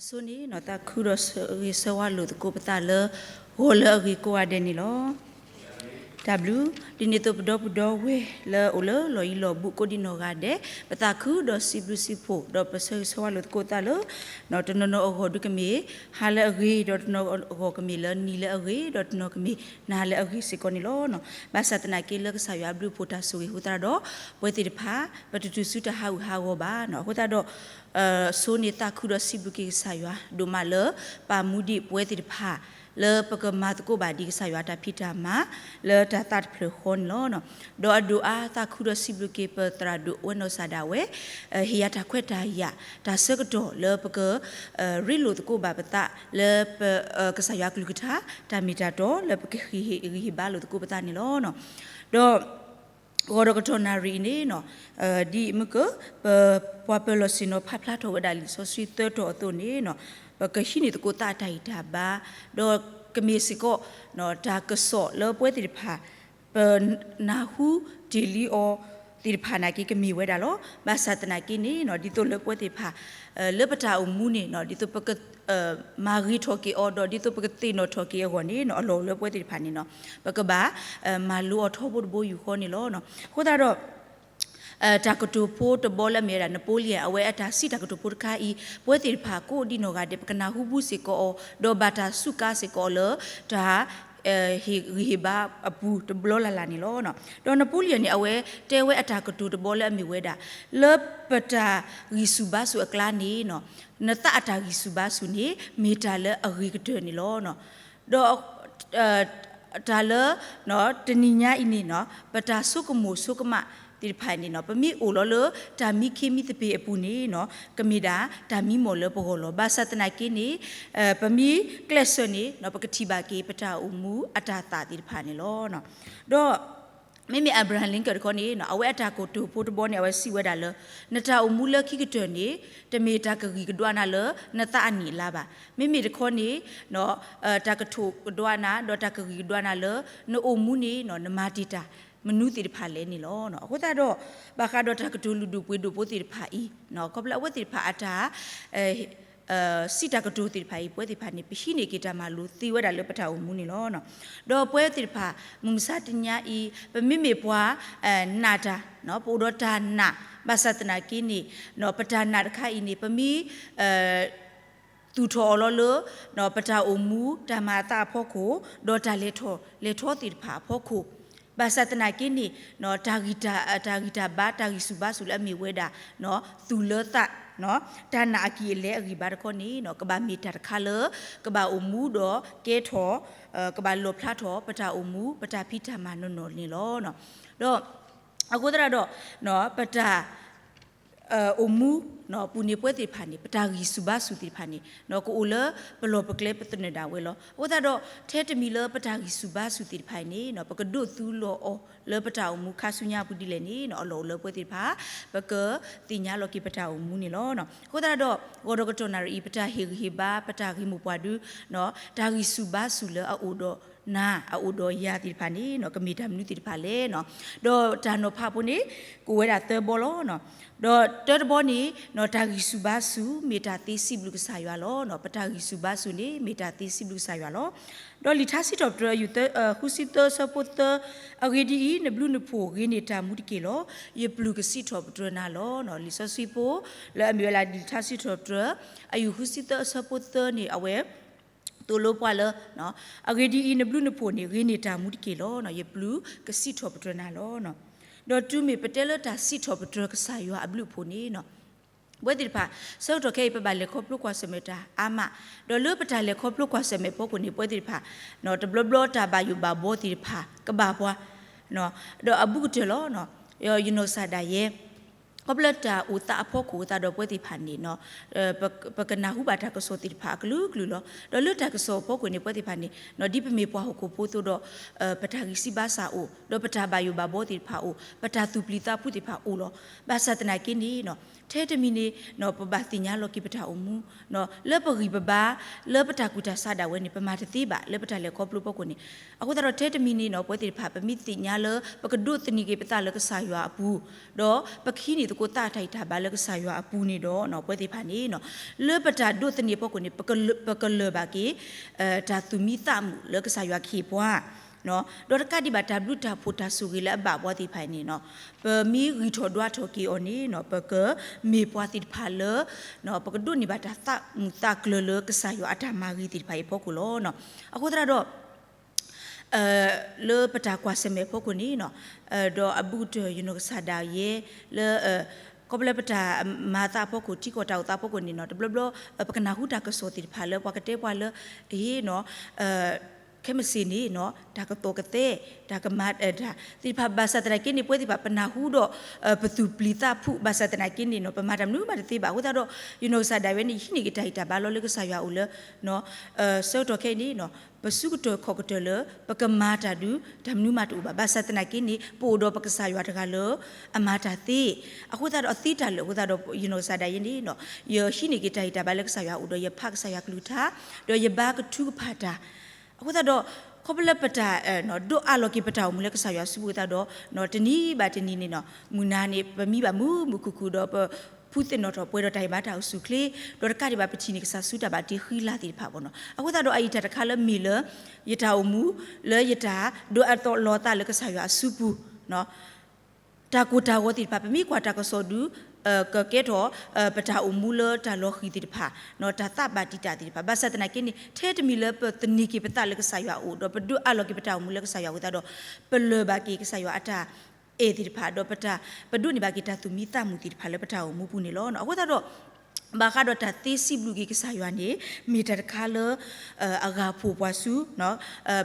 အဆိန့ၣ် သးခုဒီးဂဲၤဆၢဝါလိာ်သကိးပသးလၢ ဂီၤလၢအဂ့ၤကိးဂၤဒဲးန့ၣ်လီၤ. တၢ်ဘျုး, ဒ်န့ၣ်အသိးပဒီပုၢ်ဒီဝဲၢ်လၢအိၣ်လၢလီၢ်ယံၤလီၢ်ဘူးကိးဒံနီၢ်ဂၤဒဲး ပသးခုဒီးစံးဘျုးစံးဖှိၣ် ဒီးပဆၢဂ့ၤဆၢဝါလိာ်သကိးသးလၢ တနီၤနီၤအဂီၢ်ဒုးကမ့ၢ် ဟါလၢအဂ့ၤ ဒီးတနီၤအဂီၢ်ကမ့ၢ်လၢနံၤလၢအဂ့ၤ ဒီးတနီၤကမ့ၢ်နၤလၢအဂ့ၤစ့ၢ်ကီးန့ၣ်လီၤ. ဘၣ်ဆၣ်သနာ်က့လၢကစၢ်ယွၤအဘျုးအဖှိၣ်တၢ်ဆိၣ်ဂ့ၤအဃိသတးဒီး ပဝဲသ့ၣ်တဖၣ် ပတတုၤဆူတၢ်ဟးဂူာ်ဟးဂီၤဘၣ်နီၤ. အဃိသတးဒီး အဆိန့ၣ် သးခုဒီးစံးဘျုးက့ၤကစၢ်ယွၤဒိၣ်မးလၢ ပာ်မူဒံးပဝဲသ့ၣ်တဖၣ် လၢပကမၤသကိးဘၣ်ဒံးကစၢ်ယွၤတၢ်ဖံးတၢ်မၤ လၢတၢ်သးတဖျၢၣ်ဃီန့ၣ်လီၤ. ဒီးအဒိၣ်အါသးခုဒီးစံးဘျုးက့ၤပသရၣ်ဒိၣ်ဝဲနီၢ်စၢ်ဒၣ်ဝဲ ဟ့ၣ်ယၤတၢ်ခွဲးတၢ်ယာ် တၢ်ဆၢကတီၢ်လၢပက ရ့လိာ်သကိးဘၣ်ပသးလၢ ကစၢ်ယွၤကလုၢ်ကထါ တၢ်မ့ၢ်တၢ်တီလၢပကဟ့ၣ်ဂံၢ်ဟ့ၣ်ဘါလိာ်သကိးပသးန့ၣ်လီၤ. ဒီး ဂီၤဒီးကတီၢ်နၣ်ရံၣ်အံၤန့ၣ် ဒ်မုၢ်က ပ ပှၤပၢၤလီၢ်ဆ့ၣ်နီၤဖးဖျါထီၣ်ဝဲဒၣ်လံာ်စီဆှံသၢတီၤအသိးန့ၣ် ပကဟံးန့ၢ်သကိးသးတၢ်ဂံၢ်တၢ်ဘါ ဒီးကမ့ၢ်စ့ၢ်ကီး တၢ်ကစီၣ်လၢပဝဲသ့ၣ်တဖၣ် ပနၢ်ဟူတ့ၢ်လံအီၤသ့ၣ်တဖၣ်နာ်က့ကမ့ၢ်ဝဲဒၣ်လီၤ. ဘၣ်ဆၣ်သနာ်က့န့ၣ် ဒ်သိးလၢပဝဲသ့ၣ်တဖၣ် လၢပတၢ်အိၣ်မူန့ၣ် ဒ်သိးပက မၤဂ့ၤထီၣ်က့ၤအီၤ ဒီးဒ်သိးပကသ့ၣ်နီၣ်ထီၣ်က့ၤအဂီၢ်န့ၣ် အလီၢ်အိၣ်လၢပဝဲသ့ၣ်တဖၣ်န့ၣ် ပကဘၣ် မၤလိအီၤထီဘိတဘိယူၢ်ဃီန့ၣ်လီၤ. အဃိသတးဒီး တၢ်ကတိၤဖိတဘီလၢအမ့ၢ်ဝဲဒၣ် Napoleon အဝဲအတၢ်စံးတၢ်ကတိၤဖိတခါအံၤ ပဝဲသ့ၣ်တဖၣ်ကိးဒံနီၢ်ဂၤဒဲး ပကနၢ်ဟူဘူးစ့ၢ်ကီးအီၤ ဒီးဘၣ်တၢ်စူးကါစ့ၢ်ကီးအီၤလၢ တၢ် ဟ့ၣ်ဂံၢ်ဟ့ၣ်ဘါအပူၤတဘျီလၢ်လၢ်န့ၣ်လီၤ. ဒီး Napoleon န့ၣ် အဝဲတဲဝဲအတၢ်ကတိၤတဘီလၢအမ့ၢ်ဝဲဒၣ် လၢပတၢ်ဂံၢ်ဆူၣ်ဘါဆူၣ်အကျါန့ၣ် နသးအတၢ်ဂံၢ်ဆူၣ်ဘါဆူၣ်န့ၣ် မ့ၢ်တၢ်လၢအဂ့ၤကတၢၢ်န့ၣ်လီၤ. ဒီး တၢ်လၢ တနံၤညါအံၤန့ၣ် ပတၢ်ဆိကမိၣ်ဆိကမးသ့ၣ်တဖၣ်န့ၣ် ပမ့ၢ်အိၣ်လီၤလၢတၢ်မံခ့မံသပ့ၤအပူၤန့ၣ် ကမ့ၢ်ဒၣ်တၢ်မံမီၢ်လၢပဂီၢ်လီၤ. ဘၣ်ဆၣ်သနာ်က့န့ၣ် ပမ့ၢ်ကျဲးစၢးန့ၣ် ပကထံၣ်ဘၣ်က့ၤပတၢ်အိၣ်မူအတၢ်သးသ့ၣ်တဖၣ်န့ၣ်လီၤ. ဒီး မ့မ့ၢ် Abraham Lincoln တခီန့ၣ် အဝဲအတၢ်ကတိၤဖိတဘီန့ၣ် အဝဲစံးဝဲဒၣ်လၢ နတၢ်အိၣ်မူလၢခံကတၢၢ်န့ၣ် တမ့ၢ်တၢ်ကဂံၢ်ကဒွးနၤလၢနသးအနံၣ်အလါဘၣ်. မ့မ့ၢ်တခီန့ၣ် တၢ်ကထိၣ်ကဒွးနၤ ဒီးတၢ်ကဂံၢ်ကဒွးနၤလၢ နအိၣ်မူန့ၣ် နမၤတ့ၢ်တၢ်မနုၤသ့ၣ်တဖၣ်လဲၣ်န့ၣ်လီၤ. အဃိသတးဒီး ဘၣ်ဃးဒီးတၢ်ကတိၤလုၢ်ဒိၣ်ပှ့ၤဒိၣ်ဖိသ့ၣ်တဖၣ်အံၤ ခီဖျိအဝဲသ့ၣ်တဖၣ်အတၢ် စံးတၢ်ကတိၤသ့ၣ်တဖၣ်အံၤ ပဝဲသ့ၣ်တဖၣ်န့ၣ် ပဟံးန့ၢ်က့ၤတၢ်မၤလိသ့ဝဲဒၣ်လၢပတၢ်အိၣ်မူန့ၣ်လီၤ. ဒီးပဝဲသ့ၣ်တဖၣ် မုၢ်မဆါတနံၤအံၤ ပမ့မ့ၢ်ပှၤ နာ်တၢ် ပအိၣ်ဒီးတၢ်နာ် ဘၣ်ဆၣ်သနာ်က့န့ၣ် ပတၢ်နာ်တခါအံၤန့ၣ် ပမ့ၢ် သူၣ်ထီၣ်အီၤလီၤလၢ ပတၢ်အိၣ်မူတၢ်မၤအသးအဖီခိၣ် ဒီးတၢ်လဲၤထီၣ်လဲၤထီသ့ၣ်တဖၣ်အဖီခိၣ် ဘၣ်ဆၣ်သနာ်က့န့ၣ် တၢ်ဂံၢ်တၢ်ဘါ တၢ်ဂံၢ်ဆူၣ်ဘါဆူၣ်လၢအမ့ၢ်ဝဲဒၣ် သူၣ်လၢသး တၢ်နာ်အကံၢ်အလဲအဂံၢ်ဘါတခီန့ၣ် ကဘၣ်မ့ၢ်တၢ်တခါလၢ ကဘၣ်အိၣ်မူဒီးကဲထီၣ် ကဘၣ်လီၣ်ဖျါထီၣ် ပတၢ်အိၣ်မူ ပတၢ်ဖံးတၢ်မၤနီၢ်နီၢ်န့ၣ်လီၤ. ဒီး အဃိသတးဒီး ပတၢ် အိၣ်မူ ပူၤန့ၣ်ပဝဲသ့ၣ်တဖၣ်န့ၣ် ပတၢ်ဂံၢ်ဆူၣ်ဘါဆူၣ်သ့ၣ်တဖၣ်န့ၣ် ကအိၣ်လၢပလီၢ်ပကျဲပသနၢၣ်ဒၣ်ဝဲလီၤ. အဃိသတးဒီး ထဲတမံၤလၢပတၢ်ဂံၢ်ဆူၣ်ဘါဆူၣ်သ့ၣ်တဖၣ်အံၤန့ၣ် ပကဒိးသူလီၤအီၤလၢပတၢ်အိၣ်မူခါဆူညါပူၤဒ်လဲၣ်န့ၣ် အလီၢ်အိၣ်လၢပဝဲသ့ၣ်တဖၣ် ပကသ့ၣ်ညါလီၤက့ၤပတၢ်အိၣ်မူန့ၣ်လီၤ. အဃိသတးဒီး ဂီၤဒီးကတီၢ်နၣ်ရံၣ်အံၤ ပတၢ်ဟ့ၣ်ဂံၢ်ဟ့ၣ်ဘါ ပတၢ်ဂ့ၢ်မိၢ်ပှၢ်ဒု တၢ်ဂံၢ်ဆူၣ်ဘါဆူၣ်လၢအအိၣ်ဒီးနၤ အအိၣ်ဒီးယၤသ့ၣ်တဖၣ်န့ၣ် ကမ့ၢ်တၢ်မနုၤသ့ၣ်တဖၣ်လဲၣ်. ဒီးတၢ်နီၤဖးဖိန့ၣ် ကအိၣ်ဝဲဒၣ်သၢဘီလီၤ. ဒီးတၢတဘီန့ၣ် တၢ်ဂံၢ်ဆူၣ်ဘါဆူၣ် မ့ၢ်တၢ်သ့စံးဘျုးကစၢ်ယွၤလီၤ. ပတၢ်ဂံၢ်ဆူၣ်ဘါဆူၣ်န့ၣ် မ့ၢ်တၢ်သ့စံးဘျုးကစၢ်ယွၤလီၤ. ဒီးလံာ်ထါစံးထီၣ်ပတြၢၤ အယူၢ်ဃုဆံသၢအဆၢဖိသၢ, အဂ့ၢ်ဒ်အံၤ, နဘျုးနဖှိၣ်ဂ့ၤန့ၢ်တၢ်မူတက့ၢ်လီၤ. ယပျုၢ်ကစံးထီၣ်ပတြၢၤနၤလီၤ. လံာ်စီဆှံဖိ လၢအမ့ၢ်ဝဲဒၣ်လံာ်ထါစံးထီၣ်ပတြၢၤ အယူၢ်ဃုဆံသၢအဆၢဖိသၢန့ၣ် အဝဲ သိၣ်လိပှၤလၢ အဂ့ၢ်ဒ်အံၤ, နဘျုးနဖှိၣ်န့ၣ် ဂ့ၤန့ၢ်တၢ်မူတက့ၢ်လီၤ. ယပျုၢ်ကစံးထီၣ်ပတြၢၤနၤလီၤ. ဒီးတုၤမ့ၢ်ပတဲလၢတၢ်စံးထီၣ်ပတြၢၤကစၢ်ယွၤအဘျုးအဖှိၣ်န့ၣ် ပဝဲသ့ၣ်တဖၣ် ဆၢကတီၢ်ခဲအံၤ ပဘၣ်လဲၤခီဖျိကွၢ်ဆၢၣ်မဲာ်တၢ်အါမး, ဒီးလၢပတၢ်လဲၤခီဖျိကွၢ်ဆၢၣ်မဲာ်ဖီခိၣ်န့ၣ် ပဝဲသ့ၣ်တဖၣ် တဘျီဘျီတၢ်ဘၣ်ယိၣ်ဘၣ်ဘီသ့ၣ်တဖၣ် ကဘၣ်ပှၤ ဒီးအဘူးကတၢၢ်လီၤ. ယနီၢ်ကစၢ်ဒၣ်ယဲ ခီဖျိတၢ်အိၣ်သးအဖီခိၣ်အသးဒီးပဝဲသ့ၣ်တဖၣ်န့ၣ် ပကနၢ်ဟူဘၣ်တၢ်ကစီၣ်သ့ၣ်တဖၣ်အကလုာ်ကလုာ်လီၤ. ဒီးလၢတၢ်ကစီၣ်အဖီခိၣ်န့ၣ် ပဝဲသ့ၣ်တဖၣ်န့ၣ် ဒ်ပမ့ၢ်ပှၤဟီၣ်ခိၣ်ဖိအသိးဒီး ပတၢ်ဂံၢ်စၢ်ဘါစၢ်အိၣ်, ဒီးပတၢ်ဘၣ်ယိၣ်ဘၣ်ဘီသ့ၣ်တဖၣ်အိၣ်, ပတၢ်သူၣ်ပျံၤသးဖုးသ့ၣ်တဖၣ်အိၣ်လီၤ. ဘၣ်ဆၣ်သနာ်က့န့ၣ် ထဲတမံၤန့ၣ် ပဘၣ်သ့ၣ်ညါလီၤက့ၤပတၢ်အိၣ်မူ လၢပဂံၢ်ပဘါ လၢပတၢ်ကူၣ်တၢ်ဆးဒၣ်ဝဲန့ၣ် ပမၤတသ့ဘၣ် လၢပတၢ်လဲၤခီဖျိဖီခိၣ်န့ၣ်. အဃိသတးဒီး ထဲတမံၤန့ၣ် ပဝဲသ့ၣ်တဖၣ် ပမ့ၢ်သ့ၣ်ညါလၢ ပကဒိးသန့ၤက့ၤပသးလၢကစၢ်ယွၤအပူၤ, ဒီးပကဟံးန့ၢ် ပမ့ၢ်သ့ၣ်နီၣ်ထီၣ်က့ၤသကိးသးတၢ်ဟ့ၣ်တၢ်ဘါလၢကစၢ်ယွၤအပူၤန့ၣ်ဒီး ပဝဲသ့ၣ်တဖၣ်န့ၣ် လၢပတၢ်ဒိးသန့ၤအဖီခိၣ်န့ၣ် ပကလၢာ်ဘၣ်က့ၤ တၢ်သူၣ်မံသးမုာ်လၢကစၢ်ယွၤကဟ့ၣ်ပှၤ ဒီးတကးဒံးဘၣ်တၢ်ဘျုးတၢ်ဖှိၣ်တၢ်ဆိၣ်ဂ့ၤလၢအဘၣ်ပှၤသ့ၣ်တဖၣ်အံၤန့ၣ် ပမ့ၢ်ဂံၢ်ထီၣ်ဒွးထီၣ်က့ၤအီၤန့ၣ် ပကမ့ၢ်ပှၤသ့ၣ်တဖၣ်လၢ ပကဒိးန့ၢ်ဘၣ်တၢ်သးမုာ်သးကျၢၤလၢကစၢ်ယွၤအတၢ်မၤဂ့ၤသ့ၣ်တဖၣ်အံၤအဖီခိၣ်လီၤ. အဃိသတးဒီး လၢပတၢ်ကွၢ်ဆၢၣ်မဲာ်အဖီခိၣ်န့ၣ် ဒီးအဘူးကတၢၢ်ယနီၢ်ကစၢ်ဒၣ်ယဲ လၢ ခီဖျိလၢပတၢ်မၤသးအဖီခိၣ် ထံကီၢ်တၢ်အိၣ်သးအဖီခိၣ်န့ၣ် တဘျီဘျီ ပကနၢ်ဟူတၢ်ကစီၣ်သ့ၣ်တဖၣ်လၢပှၤကတဲပှၤလၢ အဟ့ၣ် ခဲမုၢ်ဆ့ၣ်န့ၣ် တၢ်ကသိၣ်ကသဲ တၢ်ကမၤ တၢ်သ့ၣ်တဖၣ်ဘၣ်ဆၣ်သနာ်က့န့ၣ် ပဝဲသ့ၣ်တဖၣ်ပနၢ်ဟူဒီး ပသူၣ်ပျံၤသးဖုးဘၣ်ဆၣ်သနာ်က့န့ၣ် ပမၤတၢ်မနုၤမးတသ့ဘၣ်. အဃိသတးဒီး ယနီၢ်ကစၢ်ဒၣ်ဝဲန့ၣ် ယဟံးန့ၢ်က့ၤတၢ်ဟ့ၣ်တၢ်ဘါလီၤလၢကစၢ်ယွၤအအိၣ်လၢ ဆၢကတီၢ်ခဲအံၤန့ၣ် ပစုကတၢၢ်ခီၣ်ကတၢၢ်လၢ ပကမၤတၢ်ဒုး တၢ်မနုၤမးတအိၣ်ဘၣ်. ဘၣ်ဆၣ်သနာ်က့န့ၣ် ပအိၣ်ဒီးပကစၢ်ယွၤတဂၤလၢ အမၤတၢ်သ့. အဃိသတးဒီးအသ့တၢ်လၢာ်အဃိသတးဒီး ယနီၢ်ကစၢ်ဒၣ်ယဲန့ၣ် ယဟံးန့ၢ်က့ၤတၢ်ဟ့ၣ်တၢ်ဘါလၢကစၢ်ယွၤအအိၣ်ဒီး ယဖးကစၢ်ယွၤကလုၢ်ကထါ ဒီးယဘါကထုကဖၣ်တၢ် အဃိသတးဒီး ခီဖျိလၢပတၢ် ဒိးအးလီၤက့ၤပတၢ်အိၣ်မူလၢကစၢ်ယွၤအစုပူၤအဃိသတးဒီး တနံၤဘၣ်တနံၤန့ၣ် မုၢ်နၤန့ၣ် ပမံဘၣ်မုာ်မုာ်ခုၣ်ခုၣ်ဒီး ပဖုးသ့ၣ်နီၣ်ထီၣ်ပှဲၤဒီးတၢ်ဟ့ၣ်ဘါတၢ်အိၣ်ဆူၣ်အိၣ်ချ့ ဒီးတကးဒံးဘၣ်ပထံၣ်န့ၢ် ကစၢ်စုတၢ်ဘၣ်တ့ဃံလၤသ့ၣ်တဖၣ်ဘၣ်နီၤ. အဃိသတးဒီးအအံၤတၢ်တခါလၢမ့ၢ်လၢ ယတၢ်အိၣ်မူ လၢယတၢ်ဒိးအးလီၤသးလၢကစၢ်ယွၤအစုပူၤ တၢ်ကိၢ်တၢ်ဂီၤသ့ၣ်တဖၣ် ပမ့ၢ်ကွၢ်တၢ်ကစီၣ်ဒုး ကကဲထီၣ် ပတၢ်အိၣ်မူလၢတၢ်လီၤဃံၤသ့ၣ်တဖၣ် တၢ်သးဘၣ်တံာ်တာ်သ့ၣ်တဖၣ် ဘၣ်ဆၣ်သနာ်က့န့ၣ် ထဲတမံၤလၢပသန့ၤက့ၤပသးလၢကစၢ်ယွၤအအိၣ် ဒီးပဒိးအးလီၤက့ၤပတၢ်အိၣ်မူလၢကစၢ်ယွၤအဃိသတးဒီး ပလၢာ်ဘၣ်က့ၤကစၢ်ယွၤအတၢ်အဲၣ်သ့ၣ်တဖၣ် ဒီးပတၢ် ပဒိးန့ၢ်ဘၣ်က့ၤတၢ်သူၣ်မံသးမုာ်သ့ၣ်တဖၣ်လၢပတၢ်အိၣ်မူပူၤန့ၣ်လီၤ. အဃိသတးဒီး ဘၣ်ဃးဒီးတၢ်သ့စံးဘျုးက့ၤကစၢ်ယွၤန့ၣ် မ့ၢ်တၢ်တခါလၢ အဂၤဖှိၣ်ပှၤဆူ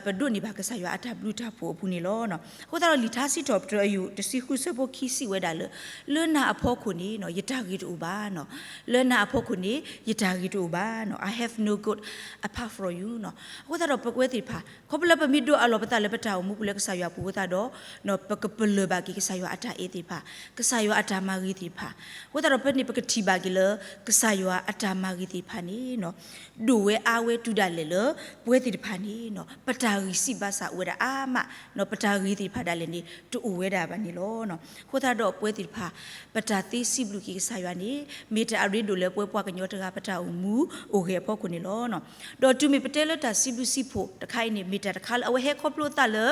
ပဒိးန့ၢ်ဘၣ်ကစၢ်ယွၤအတၢ်ဘျုးတၢ်ဖှိၣ်အပူၤန့ၣ်လီၤ. အဃိသတးဒီးလံာ်ထါစံးထီၣ်ပတြၢၤအယုၢ်တဆံဃုဆၢဖိခံစံးဝဲဒၣ်လၢ လၢနၤအဖီခိၣ်န့ၣ် ယတၢ်ဂ့ၤတအိၣ်ဘၣ်နီၤ, လၢနၤအဖီခိၣ်န့ၣ် ယတၢ်ဂ့ၤတအိၣ်ဘၣ်နီၤ, I have no good apart from you နီၤ. အဃိသတးဒီးပဝဲသ့ၣ်တဖၣ် ခီဖျိလၢပမ့ၢ်ဒိးအးလီၤပသးလၢပတၢ်အိၣ်မူပူၤလၢကစၢ်ယွၤအပူၤအဃိသတးဒီး ပကပလၢာ်ဘၣ်က့ၤကစၢ်ယွၤအတၢ်အဲၣ်သ့ၣ်တဖၣ်, ကစၢ်ယွၤအတၢ်မၤဂ့ၤသ့ၣ်တဖၣ်, အဃိသတးဒီးဖဲန့ၣ်ပကထံၣ်ဘၣ်က့ၤလၢ ကစၢ်ယွၤအတၢ်မၤဂ့ၤသ့ၣ်တဖၣ်န့ၣ် ဒိၣ်ဝဲအါဝဲတုၤဒၣ်လဲာ်လၢ ပဝဲသ့ၣ်တဖၣ်န့ၣ် ပတၢ်ဂံၢ်စၢ်ဘါစၢ်အိၣ်ဝဲဒၣ်အါမး, ပတၢ်ဂ့ၤသ့ၣ်တဖၣ်ဒၣ်လဲာ်န့ၣ် တအိၣ်ဝဲဒၣ်ဘၣ်န့ၣ်လီၤ. အဃိသတးဒီးပဝဲသ့ၣ်တဖၣ် ပတၢ်သ့စံးဘျုးက့ၤကစၢ်ယွၤန့ၣ် မ့ၢ်တၢ်အရ့ဒိၣ်လၢပဝဲပှၤကညီတဂၤပတၢ်အိၣ်မူအိၣ်ဂဲၤအဖီခိၣ်န့ၣ်လီၤ. ဒီးတုၤမ့ၢ်ပတဲလၢတၢ်စံးဘျုးစံးဖှိၣ်တခါအံၤန့ၣ် မ့ၢ်တၢ်တခါလၢအဝဲဟဲခီဖျိသးလၢ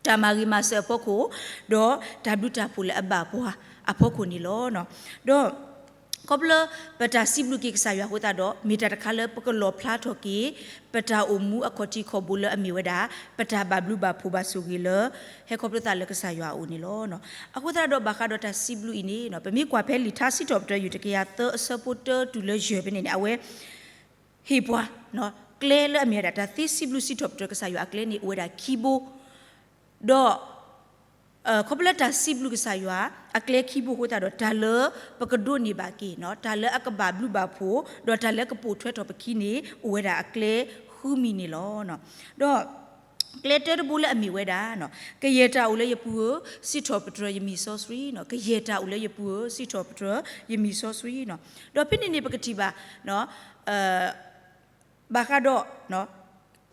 တၢ်မၤဂ့ၤမၤစၢၤအဖီခိၣ်, ဒီးတၢ်ဘျုးတၢ်ဖှိၣ်လၢအဘၣ်ပှၤအဖီခိၣ်န့ၣ်လီၤ. ဒီး ခီဖျိလၢပတၢ်စံးဘျုးက့ၤကစၢ်ယွၤအဃိသတးဒီး မ့ၢ်တၢ်တခါလၢပကလီၣ်ဖျါထီၣ်က့ၤ ပတၢ်အိၣ်မူအခီၣ်ထံးခီၣ်ဘိလၢအမ့ၢ်ဝဲဒၣ် ပတၢ်ဘၣ်ဘျုးဘၣ်ဖှိၣ်ဘၣ်ဆိၣ်ဂ့ၤလၢ ဟဲခီဖျိသးလၢကစၢ်ယွၤအအိၣ်န့ၣ်လီၤ. အဃိသတးဒီးဘၣ်ဃးဒီးတၢ်စံးဘျုးအံၤန့ၣ် ပမ့ၢ်ကွၢ်ဖဲလံာ်ထါစံးထီၣ်ပတြၢၤယုၢ်တကယၤသၢအဆၢဖိတၢတုၤလၢယဲၢ်ဖဲန့ၣ်န့ၣ် အဝဲ ဟ့ၣ်ပှၤ ကျဲလၢအမ့ၢ်ဝဲဒၣ် တၢ်သ့စံးဘျုးစံးထီၣ်ပတြၢၤကစၢ်ယွၤအကျဲန့ၣ် အိၣ်ဝဲဒၣ်ခံဘိ, ဒီး ခီဖျိလၢတၢ်စံးဘျုးကစၢ်ယွၤ အကျဲခံဘိအဃိသတးဒီး တၢ်လၢပကဒိးန့ၢ်ဘၣ်က့ၤ တၢ်လၢအကဘၣ်ဘျုးဘၣ်ဖှိၣ် ဒီးတၢ်လၢကပိာ်ထွဲထီၣ်ပခံန့ၣ် အိၣ်ဝဲဒၣ်အကျဲဃုမံၤန့ၣ်လီၤ. ဒီး ကျဲတၢတဘိလၢအမ့ၢ်ဝဲဒၣ် ကယဲၢ်တၢ်အိၣ်လၢယပူၤဧၢ, စံးထီၣ်ပတြၢၤယမံၤစီဆှံ, ကယဲၢ်တၢ်အိၣ်လၢယပူၤဧၢ, စံးထီၣ်ပတြၢၤယမံၤစီဆှံ. ဒီးဖဲန့ၣ်န့ၣ် ပကထံၣ်ဘၣ် ဘၣ်ဃးဒီး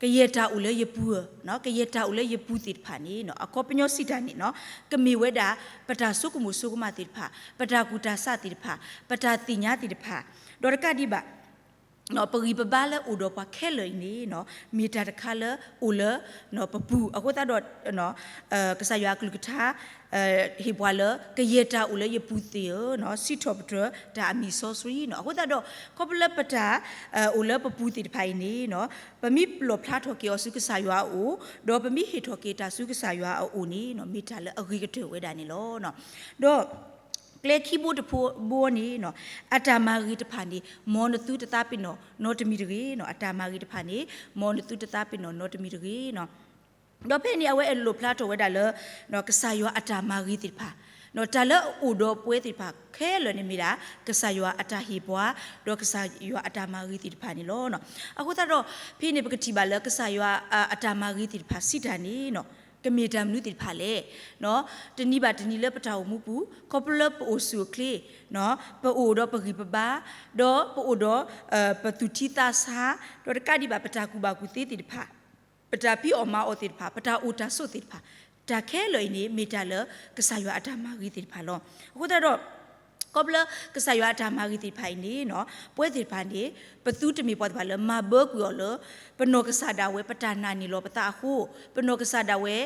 ကယဲၢ်တၢ်အိၣ်လၢယပူၤဧၢ, ကယဲၢ်တၢ်အိၣ်လၢယပူၤသ့ၣ်တဖၣ်န့ၣ် အခီပညီစံးတၢ်န့ၣ် ကမ့ၢ်ဝဲဒၣ် ပတၢ်ဆိကမိၣ်ဆိကမးသ့ၣ်တဖၣ်, ပတၢ်ကူၣ်တၢ်ဆးသ့ၣ်တဖၣ်, ပတၢ်သ့ၣ်ညါသ့ၣ်တဖၣ်, ဒီးတကးဒံးဘၣ် ပဂံၢ်ပဘါလၢအိၣ်ဒီးပှၤခဲလၢာ်အံၤန့ၣ် မ့ၢ်တၢ်တခါလၢအိၣ်လၢ ပပူၤအဃိသတးဒီး ကစၢ်ယွၤအကလုၢ်ကထါ ဟ့ၣ်ပှၤလၢ ကယဲၢ်တၢ်အိၣ်လၢယပူၤသ့ၣ်ဧၢ, စံးထီၣ်ပတြၢၤတၢ်အမံၤစီဆှံန့ၣ်. အဃိသတးဒီး ခီဖျိလၢပတၢ် အိၣ်လၢပပူၤသ့ၣ်တဖၣ်အံၤန့ၣ် ပမ့ၢ်ပလီၣ်ဖျါထီၣ်က့ၤအီၤဆူကစၢ်ယွၤအအိၣ်, ဒီးပမ့ၢ်ဟ့ၣ်ထီၣ်က့ၤတၢ်ဆူကစၢ်ယွၤအအိၣ်န့ၣ် မ့ၢ်တၢ်လၢအဂ့ၤကတၢၢ်ဝဲဒၣ်န့ၣ်လီၤ. ဒီး ကျဲခံဘိတဘိန့ၣ် အတၢ်မၤဂ့ၤတဖၣ်န့ၣ် မ်နသုတသးပ့ၤနီၣ်နီတမံၤတဂ့ၤ, အတၢ်မၤဂ့ၤတဖၣ်န့ၣ် မ်နသုတသးပ့ၤနီၣ်နီတမံၤတဂ့ၤ. ဒီးဖဲန့ၣ်အဝဲအလိၣ်ဖျါထီၣ်ဝဲဒၣ်လၢ ကစၢ်ယွၤအတၢ်မၤဂ့ၤသ့ၣ်တဖၣ်, တၢ်လၢအအိၣ်ဒီးပဝဲသ့ၣ်တဖၣ်ခဲလၢာ်န့ၣ်မ့ၢ်ဒၣ် ကစၢ်ယွၤအတၢ်ဟ့ၣ်ပှၤ, ဒီးကစၢ်ယွၤအတၢ်မၤဂ့ၤသ့ၣ်တဖၣ်န့ၣ်လီၤ. အဃိသတးဒီး ဖဲန့ၣ်ပကထံၣ်ဘၣ်လၢကစၢ်ယွၤအတၢ်မၤဂ့ၤသ့ၣ်တဖၣ်စံးတၢ်န့ၣ် ကမ့ၢ်တၢ်မနုၤသ့ၣ်တဖၣ်လဲၣ်. တနံၤဘၣ်တနံၤလၢပတၢ်အိၣ်မူပူၤ ခီဖျိလၢပအိၣ်ဆူၣ်အိၣ်ချ့, ပအိၣ်ဒီးပဂံၢ်ပဘါ, ဒီးပအိၣ်ဒီး ပသူၣ်ထံသးဆါ, ဒီးတကးဒံးဘၣ်ပတၢ်ကူၣ်ဘၣ်ကူၣ်သ့သ့ၣ်တဖၣ်, ပတၢ်ဖံးအီၣ်မၤအီၣ်သ့ၣ်တဖၣ်, ပတၢ်အိၣ်တၢ်ဆိးသ့ၣ်တဖၣ်, တၢ်ခဲလၢာ်အံၤန့ၣ် မ့ၢ်တၢ်လၢကစၢ်ယွၤအတၢ်မၤဂ့ၤသ့ၣ်တဖၣ်လီၤ. အဃိသတးဒီး ခီဖျိလၢကစၢ်ယွၤအတၢ်မၤဂ့ၤသ့ၣ်တဖၣ်အံၤန့ၣ် ပဝဲသ့ၣ်တဖၣ်န့ၣ် ပသုတမ့ၢ်ပှၤသ့ၣ်တဖၣ်လၢမၤဘၢကွံာ်အီၤလၢ ပနီၢ်ကစၢ်ဒၣ်ဝဲပတၢ်နာ်န့ၢ်လီၤပသးအဃိ, ပနီၢ်ကစၢ်ဒၣ်ဝဲ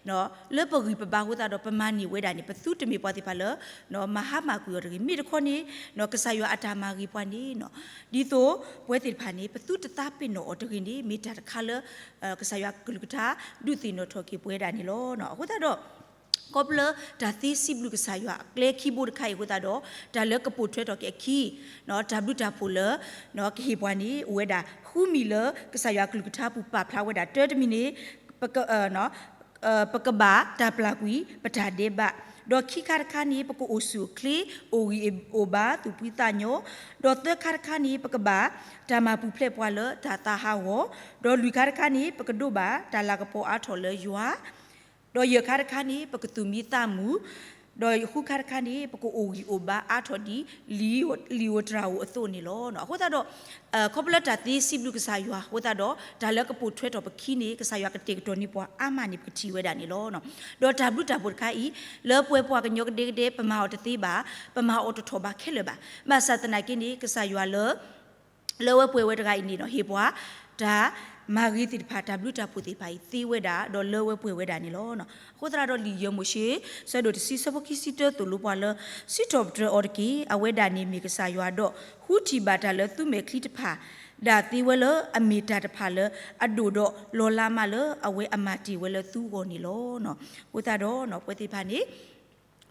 လၢပဂံၢ်ပဘါအဃိသတးဒီး ပမၤန့ၢ်ဝဲဒၣ်န့ၣ် ပသုတမ့ၢ်ပှၤသ့ၣ်တဖၣ်လၢ မၤဟါမၢ်ကွံာ်အီၤတဂ့ၤ. မ့ၢ်တခီန့ၣ် ကစၢ်ယွၤအတၢ်မၤဂ့ၤပှၤန့ၣ် ဒ်သိးပဝဲသ့ၣ်တဖၣ်န့ၣ် ပသုတသးပ့ၤနီၣ်အီၤတဂ့ၤန့ၣ် မ့ၢ်တၢ်တခါလၢ ကစၢ်ယွၤအကလုၢ်ကထါ ဒုးသ့ၣ်နီၣ်ထီၣ်က့ၤပဝဲဒၣ်န့ၣ်လီၤ. အဃိသတးဒီး ခီဖျိလၢတၢ်သ့စံးဘျုးကစၢ်ယွၤအကျဲခံဘိတခါအံၤအဃိသတးဒီး တၢ်လၢကပိာ်ထွဲထီၣ်က့ၤအခံ တၢ်ဘျုးတၢ်ဖှိၣ်လၢ ကဟ့ၣ်ပှၤန့ၣ် အိၣ်ဝဲဒၣ် ဃုမံၤလၢကစၢ်ယွၤအကလုၢ်ကထါပူၤပာ်ဖျါဝဲဒၣ် တၢတမံၤန့ၣ် ပက ပကဘၣ်တၢ်ပျၢ်ကွံာ်ပတၢ်ဒဲးဘး, ဒီးခံခါတခါန့ၣ် ပကအိၣ်ဆူၣ်အိၣ်ချ့ အိၣ်ဂံၢ်အိၣ်ဘါသူၣ်ဖှံသးညီ, ဒီးသၢခါတခါန့ၣ် ပကဘၣ်တၢ်မၤပူၤဖျဲးပှၤလၢတၢ်သးဟးဂီၤ, ဒီးလွံၢ်ခါတခါန့ၣ် ပကဒိးဘၣ်တၢ်လၤကပီၤအါထီၣ်လၢယွၤ ဒီးယဲၢ်ခါတခါန့ၣ် ပကသူၣ်မံသးမုာ်, ဒီးဃုခါတခါန့ၣ် ပကအိၣ်ဂံၢ်အိၣ်ဘါအါထီၣ်ဒ် လံာ်ဧိၤတြၤဧိၤအသိးန့ၣ်လီၤ. အဃိသတးဒီး ခီဖျိလၢတၢ်သ့စံးဘျုးကစၢ်ယွၤအဃိသတးဒီး တၢ်လၢကပိာ်ထွဲထီၣ်ပခံန့ၣ် ကစၢ်ယွၤကတဲာ်ကတီၤန့ၢ်ပှၤအါမးန့ၣ် ပကထံၣ်ဝဲဒၣ်န့ၣ်လီၤ. ဒီးတၢ်ဘျုးတၢ်ဖှိၣ်တခါအံၤ လၢပှဲၤပှၤကညီကဒဲကဒဲ ပမၤအီၤတသ့ဘၣ်, ပမၤအီၤတထီၣ်ဘၣ်ခဲလၢာ်ဘၣ်. ဘၣ်ဆၣ်သနာ်က့န့ၣ် ကစၢ်ယွၤလၢ လၢဝဲပှဲၤဝဲတဂၤအံၤန့ၣ်ဒီး ဟ့ၣ်ပှၤ တၢ်မၤဂ့ၤသ့ၣ်တဖၣ် တၢ်ဘျုးတၢ်ဖှိၣ်သ့ၣ်တဖၣ်အံၤသ့ဝဲဒၣ် ဒီးလၢဝဲပှဲၤဝဲဒၣ်န့ၣ်လီၤ. အဃိသတးဒီးလံာ်ယဲၢ်မိၤၡ့ ဆၢဒိၣ်တဆံ ဆၢဖိခံဆံတၢ သိၣ်လိပှၤလၢ စံးထီၣ်ပတြၢၤအီၤတက့ၢ်. အဝဲဒၣ်န့ၣ်မ့ၢ်ကစၢ်ယွၤဒီး ဃုထံၣ်ဘၣ်တၢ်လၢသုမဲာ်ချံတဖၣ် ဒၣ်သ့ဝဲလၢအမ့ၢ်တၢ်တဖၣ်လၢအဒိၣ်ဒီးလီၤလးမးလၢ အဝဲအမၤတ့ၢ်ဝဲလၢသုဂီၢ်န့ၣ်လီၤ. အဃိသတးဒီး ပဝဲသ့ၣ်တဖၣ်န့ၣ်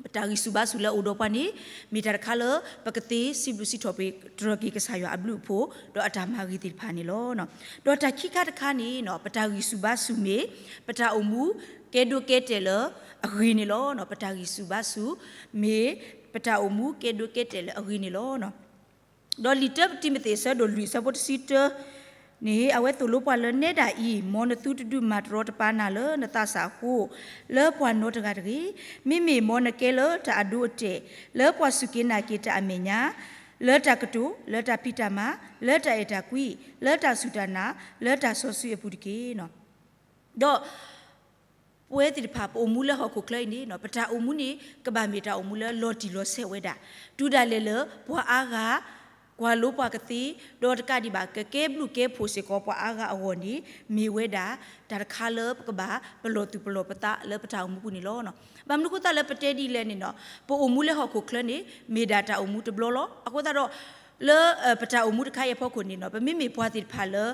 ပတၢ်ဂံၢ်ဆူၣ်ဘါဆူၣ်လၢအအိၣ်ဒီးပှၤန့ၣ် မ့ၢ်တၢ်တခါလၢ ပကသ့စံးဘျုးစံးထီၣ်ပတြၢၤက့ၤကစၢ်ယွၤအဘျုးအဖှိၣ် ဒီးအတၢ်မၤဂ့ၤသ့ၣ်တဖၣ်န့ၣ်လီၤ. ဒီးတၢ်ခံခါတခါန့ၣ် ပတၢ်ဂံၢ်ဆူၣ်ဘါဆူၣ်မ့ၢ် ပတၢ်အိၣ်မူကဲဒိကဲတဲာ်လၢအဂ့ၤန့ၣ်လီၤ. ပတၢ်ဂံၢ်ဆူၣ်ဘါဆူၣ် မ့ၢ်ပတၢ်အိၣ်မူကဲဒိကဲတဲာ်လၢအဂ့ၤန့ၣ်လီၤ. ဒီးလံာ်တၢတံၤမသ့း ဆၢဒိၣ်လွံၢ် ဆၢဖိတဆံတၢ န့ၣ် အဝဲသိၣ်လိပှၤလၢ နဲဒၣ်အံၤ မ်နသုတဒုးမၤတရီတပါနၤလၢနသးစၢ်အဃိ, လၢပှၤနီတဂၤတဂ့ၤ, မ့မ့ၢ်မ်နကဲလၢတၢ်အဒိအတဲာ်, လၢပှၤစူၢ်က့ၤနာ်က့ၤတၢ်အမဲာ်ညါ, လၢတၢ်ကတိၤ, လၢတၢ်ဖံးတၢ်မၤ, လၢတၢ်အဲၣ်တၢ်ကွံ, လၢတၢ်စူၢ်တၢ်နာ်, လၢတၢ်စီဆှံအပူၤတက့ၢ်. ဒီး ပဝဲသ့ၣ်တဖၣ် ပအိၣ်မူလၢဟီၣ်ခိၣ်ချၢအံၤန့ၣ် ပတၢ်အိၣ်မူန့ၣ် ကဘၣ်မ့ၢ်တၢ်အိၣ်မူလၢလီၤတံၢ်လီၤဆဲးဝဲဒၣ်, တုၤဒၣ်လဲာ်လၢပှၤအါဂၤ ကွၢ်လိပှၤကသ့, ဒီးတကးဒံးဘၣ် ကကဲဘျုးကဲဖှိၣ်စ့ၢ်ကီးပှၤအါဂၤအဂီၢ်န့ၣ် မ့ၢ်ဝဲဒၣ် တၢ်တခါလၢပကဘၣ်ပလီၢ်သူၣ်ပလီၢ်ပသးလၢပတၢ်အိၣ်မူပူၤန့ၣ်လီၤ. ဘၣ်မနုၤအဃိသတးလၢပတဲဒ်လဲၣ်န့ၣ် ပအိၣ်မူလၢဟီၣ်ခိၣ်ချၢန့ၣ် မ့ၢ်ဒၣ်တၢ်အိၣ်မူတဘျီလီၤ. အဃိသတးဒီး လၢပတၢ်အိၣ်မူတခါအံၤအဖီခိၣ်န့ၣ် ပမ့မ့ၢ်ပှၤသ့ၣ်တဖၣ်လၢ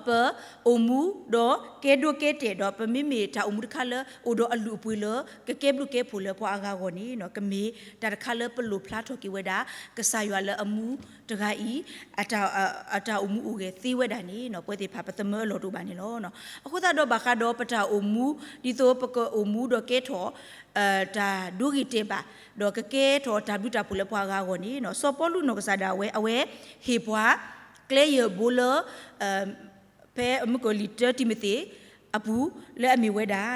ပအိၣ်မူဒီးကဲဒိကဲတဲာ်ဒီး ပမ့မ့ၢ်တၢ်အိၣ်မူတခါလၢ အိၣ်ဒီးအလုၢ်အပှ့ၤလၢ ကကဲဘျုးကဲဖှိၣ်လၢပှၤအါဂၤအဂီၢ်န့ၣ် ကမ့ၢ်တၢ်တခါလၢပလီၣ်ဖျါထီၣ်က့ၤဝဲဒၣ် ကစၢ်ယွၤလၢအမူတဂၤအံၤ အတၢ်အိၣ်မူအိၣ်ဂဲၤသ့ဝဲဒၣ်န့ၣ် ပဝဲသ့ၣ်တဖၣ်ပသမၢအလီၢ်တအိၣ်ဘၣ်န့ၣ်လီၤ. အဃိသတးဒီးဘၣ်ဃးဒီးပတၢ်အိၣ်မူ ဒ်သိးပကအိၣ်မူဒီးကဲထီၣ် တၢ်ဒိဂ့ၤတဲာ်ဘၣ် ဒီးကကဲထီၣ်တၢ်ဘျုးတၢ်ဖှိၣ်လၢပှၤအါဂၤအဂီၢ်န့ၣ် စီၤပီလူးနီၢ်ကစၢ်ဒၣ်ဝဲ အဝဲဟ့ၣ်ပှၤ ကျဲယဲၢ်ဘိလၢ ဖဲမုၢ်ကီၢ်လံာ်တၢတံၤမသ့းအပူၤ လၢအမ့ၢ်ဝဲဒၣ်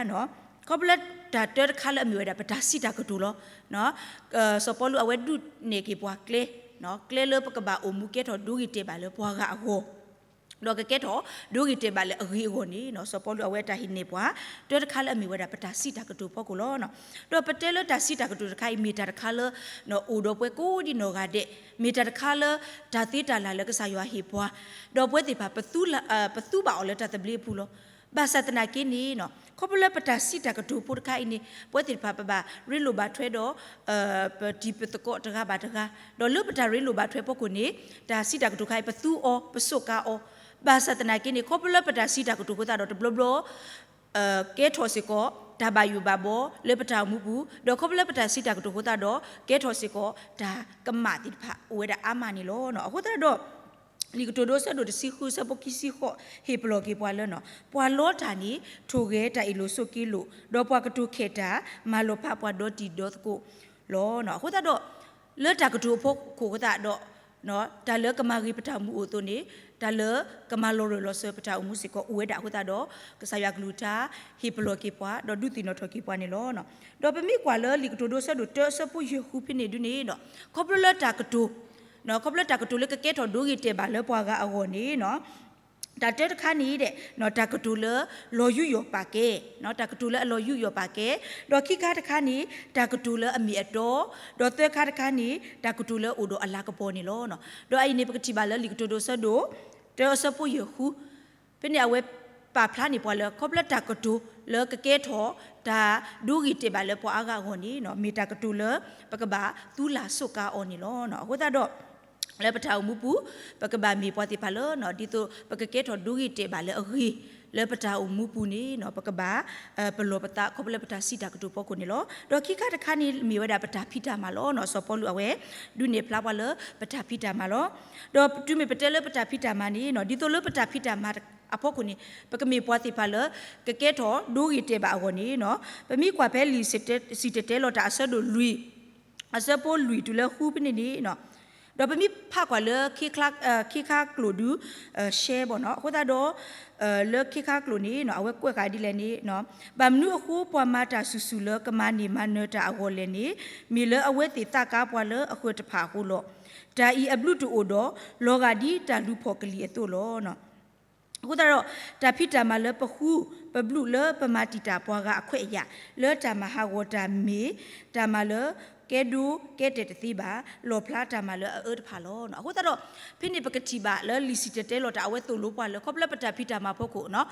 ခီဖျိလၢတၢ်တၢတခါလၢအမ့ၢ်ဝဲဒၣ် ပတၢ်စံးတၢ်ကတိၤလီၤ. စီၤပီလူးအဝဲဒုးနဲၣ်က့ၤပှၤကျဲ, ကျဲလၢပကဘၣ်အိၣ်မူကဲထီၣ်ဒိဂ့ၤတဲာ်ဘၣ်လၢပှၤဂၤအဂီၢ် ဒီးကကဲထီၣ်ဒိဂ့ၤတဲာ်ဘၣ်လၢအဂ့ၤအဂီၢ်န့ၣ် စီၤပီလူးအဝဲတၢ်ဟ့ၣ်နဲၣ်ပှၤ တၢတခါလၢအမ့ၢ်ဝဲဒၣ် ပတၢ်စံးတၢ်ကတိၤဖီခိၣ်လီၤ. ဒီးပတဲလၢတၢ်စံးတၢ်ကတိၤတခါအံၤ မ့ၢ်တၢ်တခါလၢ အိၣ်ဒီးပှၤကိးဒံးနီၢ်ဂၤဒဲး, မ့ၢ်တၢ်တခါလၢ တၢ်သ့တၢ်လၢ်လၢကစၢ်ယွၤဟ့ၣ်ပှၤ, ဒီးပဝဲသ့ၣ်တဖၣ် ပသူဘၣ်အီၤလၢတၢ်သဘျ့အပူၤလီၤ. ဘၣ်ဆၣ်သနာ်က့န့ၣ် ခီဖျိလၢပတၢ်စံးတၢ်ကတိၤဖိတခါအံၤန့ၣ် ပဝဲသ့ၣ်တဖၣ်ပဘၣ်ရ့လိာ်ဘၣ်ထွဲဒီး ပတံၤပသကိးတဂၤဘၣ်တဂၤ, ဒီးလၢပတၢ်ရ့လိာ်ဘၣ်ထွဲဖီခိၣ်န့ၣ် တၢ်စံးတၢ်ကတိၤတခါအံၤ ပသူအီၤ ပစူးကါအီၤ, ဘၣ်ဆၣ်သနာ်က့န့ၣ် ခီဖျိလၢပတၢ်စံးတၢ်ကတိၤအဃိသတးဒီးတဘျီဘျီ ကဲထီၣ်စ့ၢ်ကီး တၢ်ဘၣ်ယိၣ်ဘၣ်ဘီလၢပတၢ်အိၣ်မူပူၤ, ဒီးခီဖျိလၢပတၢ်စံးတၢ်ကတိၤအဃိသတးဒီး ကဲထီၣ်စ့ၢ်ကီး တၢ်ကမၣ်သ့ၣ်တဖၣ်အိၣ်ဝဲဒၣ်အါမးန့ၣ်လီၤ. အဃိသတးဒီး လံာ်ကတိၤဒိဆၢဒိၣ်တဆံဃုဆၢဖိခံဆံဃိး ဟ့ၣ်ပလီၢ်က့ၤပှၤလၢ ပှၤလီတၢ်န့ၣ် ထိၣ်ဂဲၤတၢ်အ့ၣ်လိာ်ဆိးက့လိာ်, ဒီးပှၤကတိၤခဲးတၢ် မၤလီၤဖးပှၤဒီတံၤဒီသကိးလီၤ. အဃိသတးဒီး လၢတၢ်ကတိၤအဖီခိၣ်အဃိသတးဒီး တၢ်လၢကမၤဂ့ၤပတၢ်အိၣ်မူအိၣ်အသိးန့ၣ် တၢ်လၢကမၤလီၤရၢၢ်လီၤစၢၤပတၢ်အိၣ်မူစ့ၢ်ကီးအိၣ်ဝဲဒၣ်အဃိသတးဒီး ကစၢ်ယွၤကလုၢ်ကထါ ဟ့ၣ်ပလီၢ်က့ၤပှၤ ဒီးဒုးသ့ၣ်နီၣ်ထီၣ်က့ၤပှၤန့ၣ်လီၤ. ဒီးပမ့ၢ်ကွၢ်လၢလံာ်ကတိၤဒိဆၢဒိၣ်တၢဆၢဖိယဲၢ်ဃုဖဲန့ၣ်ဒုန့ၣ် ခီဖျိလၢတၢ်ကတိၤ ခီဖျိလၢတၢ်ကတိၤလၢကကဲထီၣ်ဒိဂ့ၤတဲာ်ဘၣ်လၢပှၤဂၤအဂီၢ်န့ၣ် တၢ်တၢတခါန့ၣ်ဒီး တၢ်ကတိၤလၢလီၤယူးယီၣ်ပာ်ကဲ, တၢ်ကတိၤလၢအလီၤယူးယီၣ်ပာ်ကဲ, ဒီးခံခါတခါန့ၣ် တၢ်ကတိၤလၢအမ့ၢ်အတီ, ဒီးသၢခါတခါန့ၣ် တၢ်ကတိၤလၢအိၣ်ဒီးအလၤကပီၤန့ၣ်လီၤ. ဒီးအအံၤန့ၣ် ပကထံၣ်ဘၣ်လၢလံာ်ကတိၤဒိအဆၢဒိၣ် တၢအဆၢဖိယဲၢ်ဃု ဖဲန့ၣ်အဝဲပာ်ဖျါန့ၢ်ပှၤလၢ ခီဖျိတၢ်ကတိၤလၢကကဲထီၣ် တၢ်ဒိဂ့ၤတဲာ်ဘၣ်လၢပှၤအါဂၤအဂီၢ်န့ၣ် မ့ၢ်တၢ်ကတိၤလၢ ပကဘၣ်သူလၢ်စိးကါအီၤန့ၣ်လီၤ. အဃိသတးဒီး လၢပတၢ်အိၣ်မူပူၤ ပကဘၣ်မ့ၢ်ပှၤသ့ၣ်တဖၣ်လၢ ဒ်သိးပကကဲထီၣ်ဒိဂ့ၤတဲာ်ဘၣ်လၢအဂ့ၤ လၢပတၢ်အိၣ်မူပူၤန့ၣ် ပကဘၣ် ပလီၢ်ပသးခီဖျိလၢပတၢ်စံးတၢ်ကတိၤဖီခိၣ်န့ၣ်လီၤ. ဒီးခံခါတခါန့ၣ် မ့ၢ်ဝဲဒၣ်ပတၢ်ဖံးတၢ်မၤလီၤ. စီၤပီလူးအဝဲ ဒုးနဲၣ်ဖျါပှၤလၢပတၢ်ဖံးတၢ်မၤလီၤ. ဒီးတုၤမ့ၢ်ပတဲလၢပတၢ်ဖံးတၢ်မၤန့ၣ် ဒ်သိးလၢပတၢ်ဖံးတၢ်မၤအဖီခိၣ်န့ၣ် ပကမ့ၢ်ပှၤသ့ၣ်တဖၣ်လၢ ကကဲထီၣ်ဒိဂ့ၤတဲာ်ဘၣ်အဂီၢ်န့ၣ် ပမ့ၢ်ကွၢ်ဖဲလံာ်စံၣ်တဲၤတဲလီၤတၢ်အဆၢဒိၣ်လွံၢ် အဆၢဖိလွံၢ်တုၤလၢဃုဖဲန့ၣ်န့ၣ် ဒီးပမ့ၢ်ဖးကွၢ်လၢ ခ့ခါကျိာ်ဒုး ရှဲဘၣ်နီၤ. အဃိသတးဒီး လၢခ့ခါကျိာ်န့ၣ် အဝဲကွဲးဃာ်ဒ်လဲၣ်န့ၣ် ဘၣ်မနုၤအဃိ ပှၤမၤတၢ်ဆူၣ်ဆူၣ်လၢကမၤန့ၢ်မၤနၢၤတၢ်အဂီၢ်လဲၣ်န့ၣ် မ့ၢ်လၢအဝဲသ့ၣ်သးကါပှၤလၢအဃၢၤတဖၣ်အဃိလီၤ. တၢ်အံၤအဘျုးတအိၣ်ဒီး လီၤဂာ်ဒ်တၢ်လူၤဖီၣ်ကလံၤအသိးလီၤ. အဃိသတးဒီး တၢ်ဖံးတၢ်မၤလၢပဃု ပဘျုးလၢပမၤတံာ်တာ်ပှၤဂၤအခွဲးအယာ် လၢတၢ်မၤဟးဂီၤတၢ်မ့ၢ် တၢ်မၤလၢကဲဒိကဲတဲာ်တသ့ဘၣ်, လီၣ်ဖျါတၢ်မၤလၢအအၢတဖၣ်လီၤ. အဃိသတးဒီး ဖဲန့ၣ်ပကထံၣ်ဘၣ်လၢလံာ်စံၣ်တဲၤတဲလီၤတၢ်အဝဲသိၣ်လိပှၤလၢ ခီဖျိလၢပတၢ်ဖံးတၢ်မၤဖီခိၣ်နီၤ,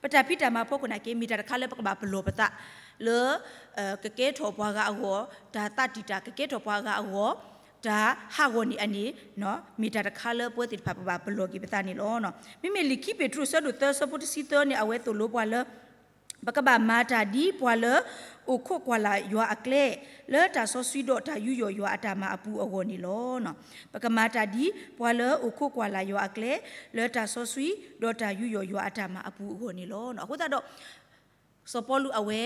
ပတၢ်ဖံးတၢ်မၤဖီခိၣ်နာ်က့ မ့ၢ်တၢ်တခါလၢပကဘၣ်ပလီၢ်ပသး လၢ ကကဲထီၣ်ပှၤဂၤအဂီၢ် တၢ်သးတံာ်တာ် ကကဲထီၣ်ပှၤဂၤအဂီၢ် တၢ်ဟးဂီၤန့ၣ်အန့ၣ် မ့ၢ်တၢ်တခါလၢပဝဲသ့ၣ်တဖၣ်ပဘၣ်ပလီၢ်က့ၤပသးန့ၣ်လီၤ. မ့မ့ၢ်လံာ်ခံပ့းတရူးအဆၢဒိၣ်သၢအဆၢဖိတဆံသၢန့ၣ် အဝဲသိၣ်လိပှၤလၢ ပကဘၣ်မၤတၢ်ဒ်ပှၤလၢ အိၣ်ခိးကွၢ်လၢ်ယွၤအကျဲ လၢတၢ်စီဆှံဒီးတၢ်ယူးယီၣ်ယွၤအတၢ်မၤအပူၤအဂီၢ်န့ၣ်လီၤ. ပကမၤတၢ်ဒ်ပှၤလၢအိၣ်ခိးကွၢ်လၢ်ယွၤအကျဲ လၢတၢ်စီဆှံဒီးတၢ်ယူးယီၣ်ယွၤအတၢ်မၤအပူၤအဂီၢ်န့ၣ်လီၤ. အဃိသတးဒီး စီၤပီလူးအဝဲ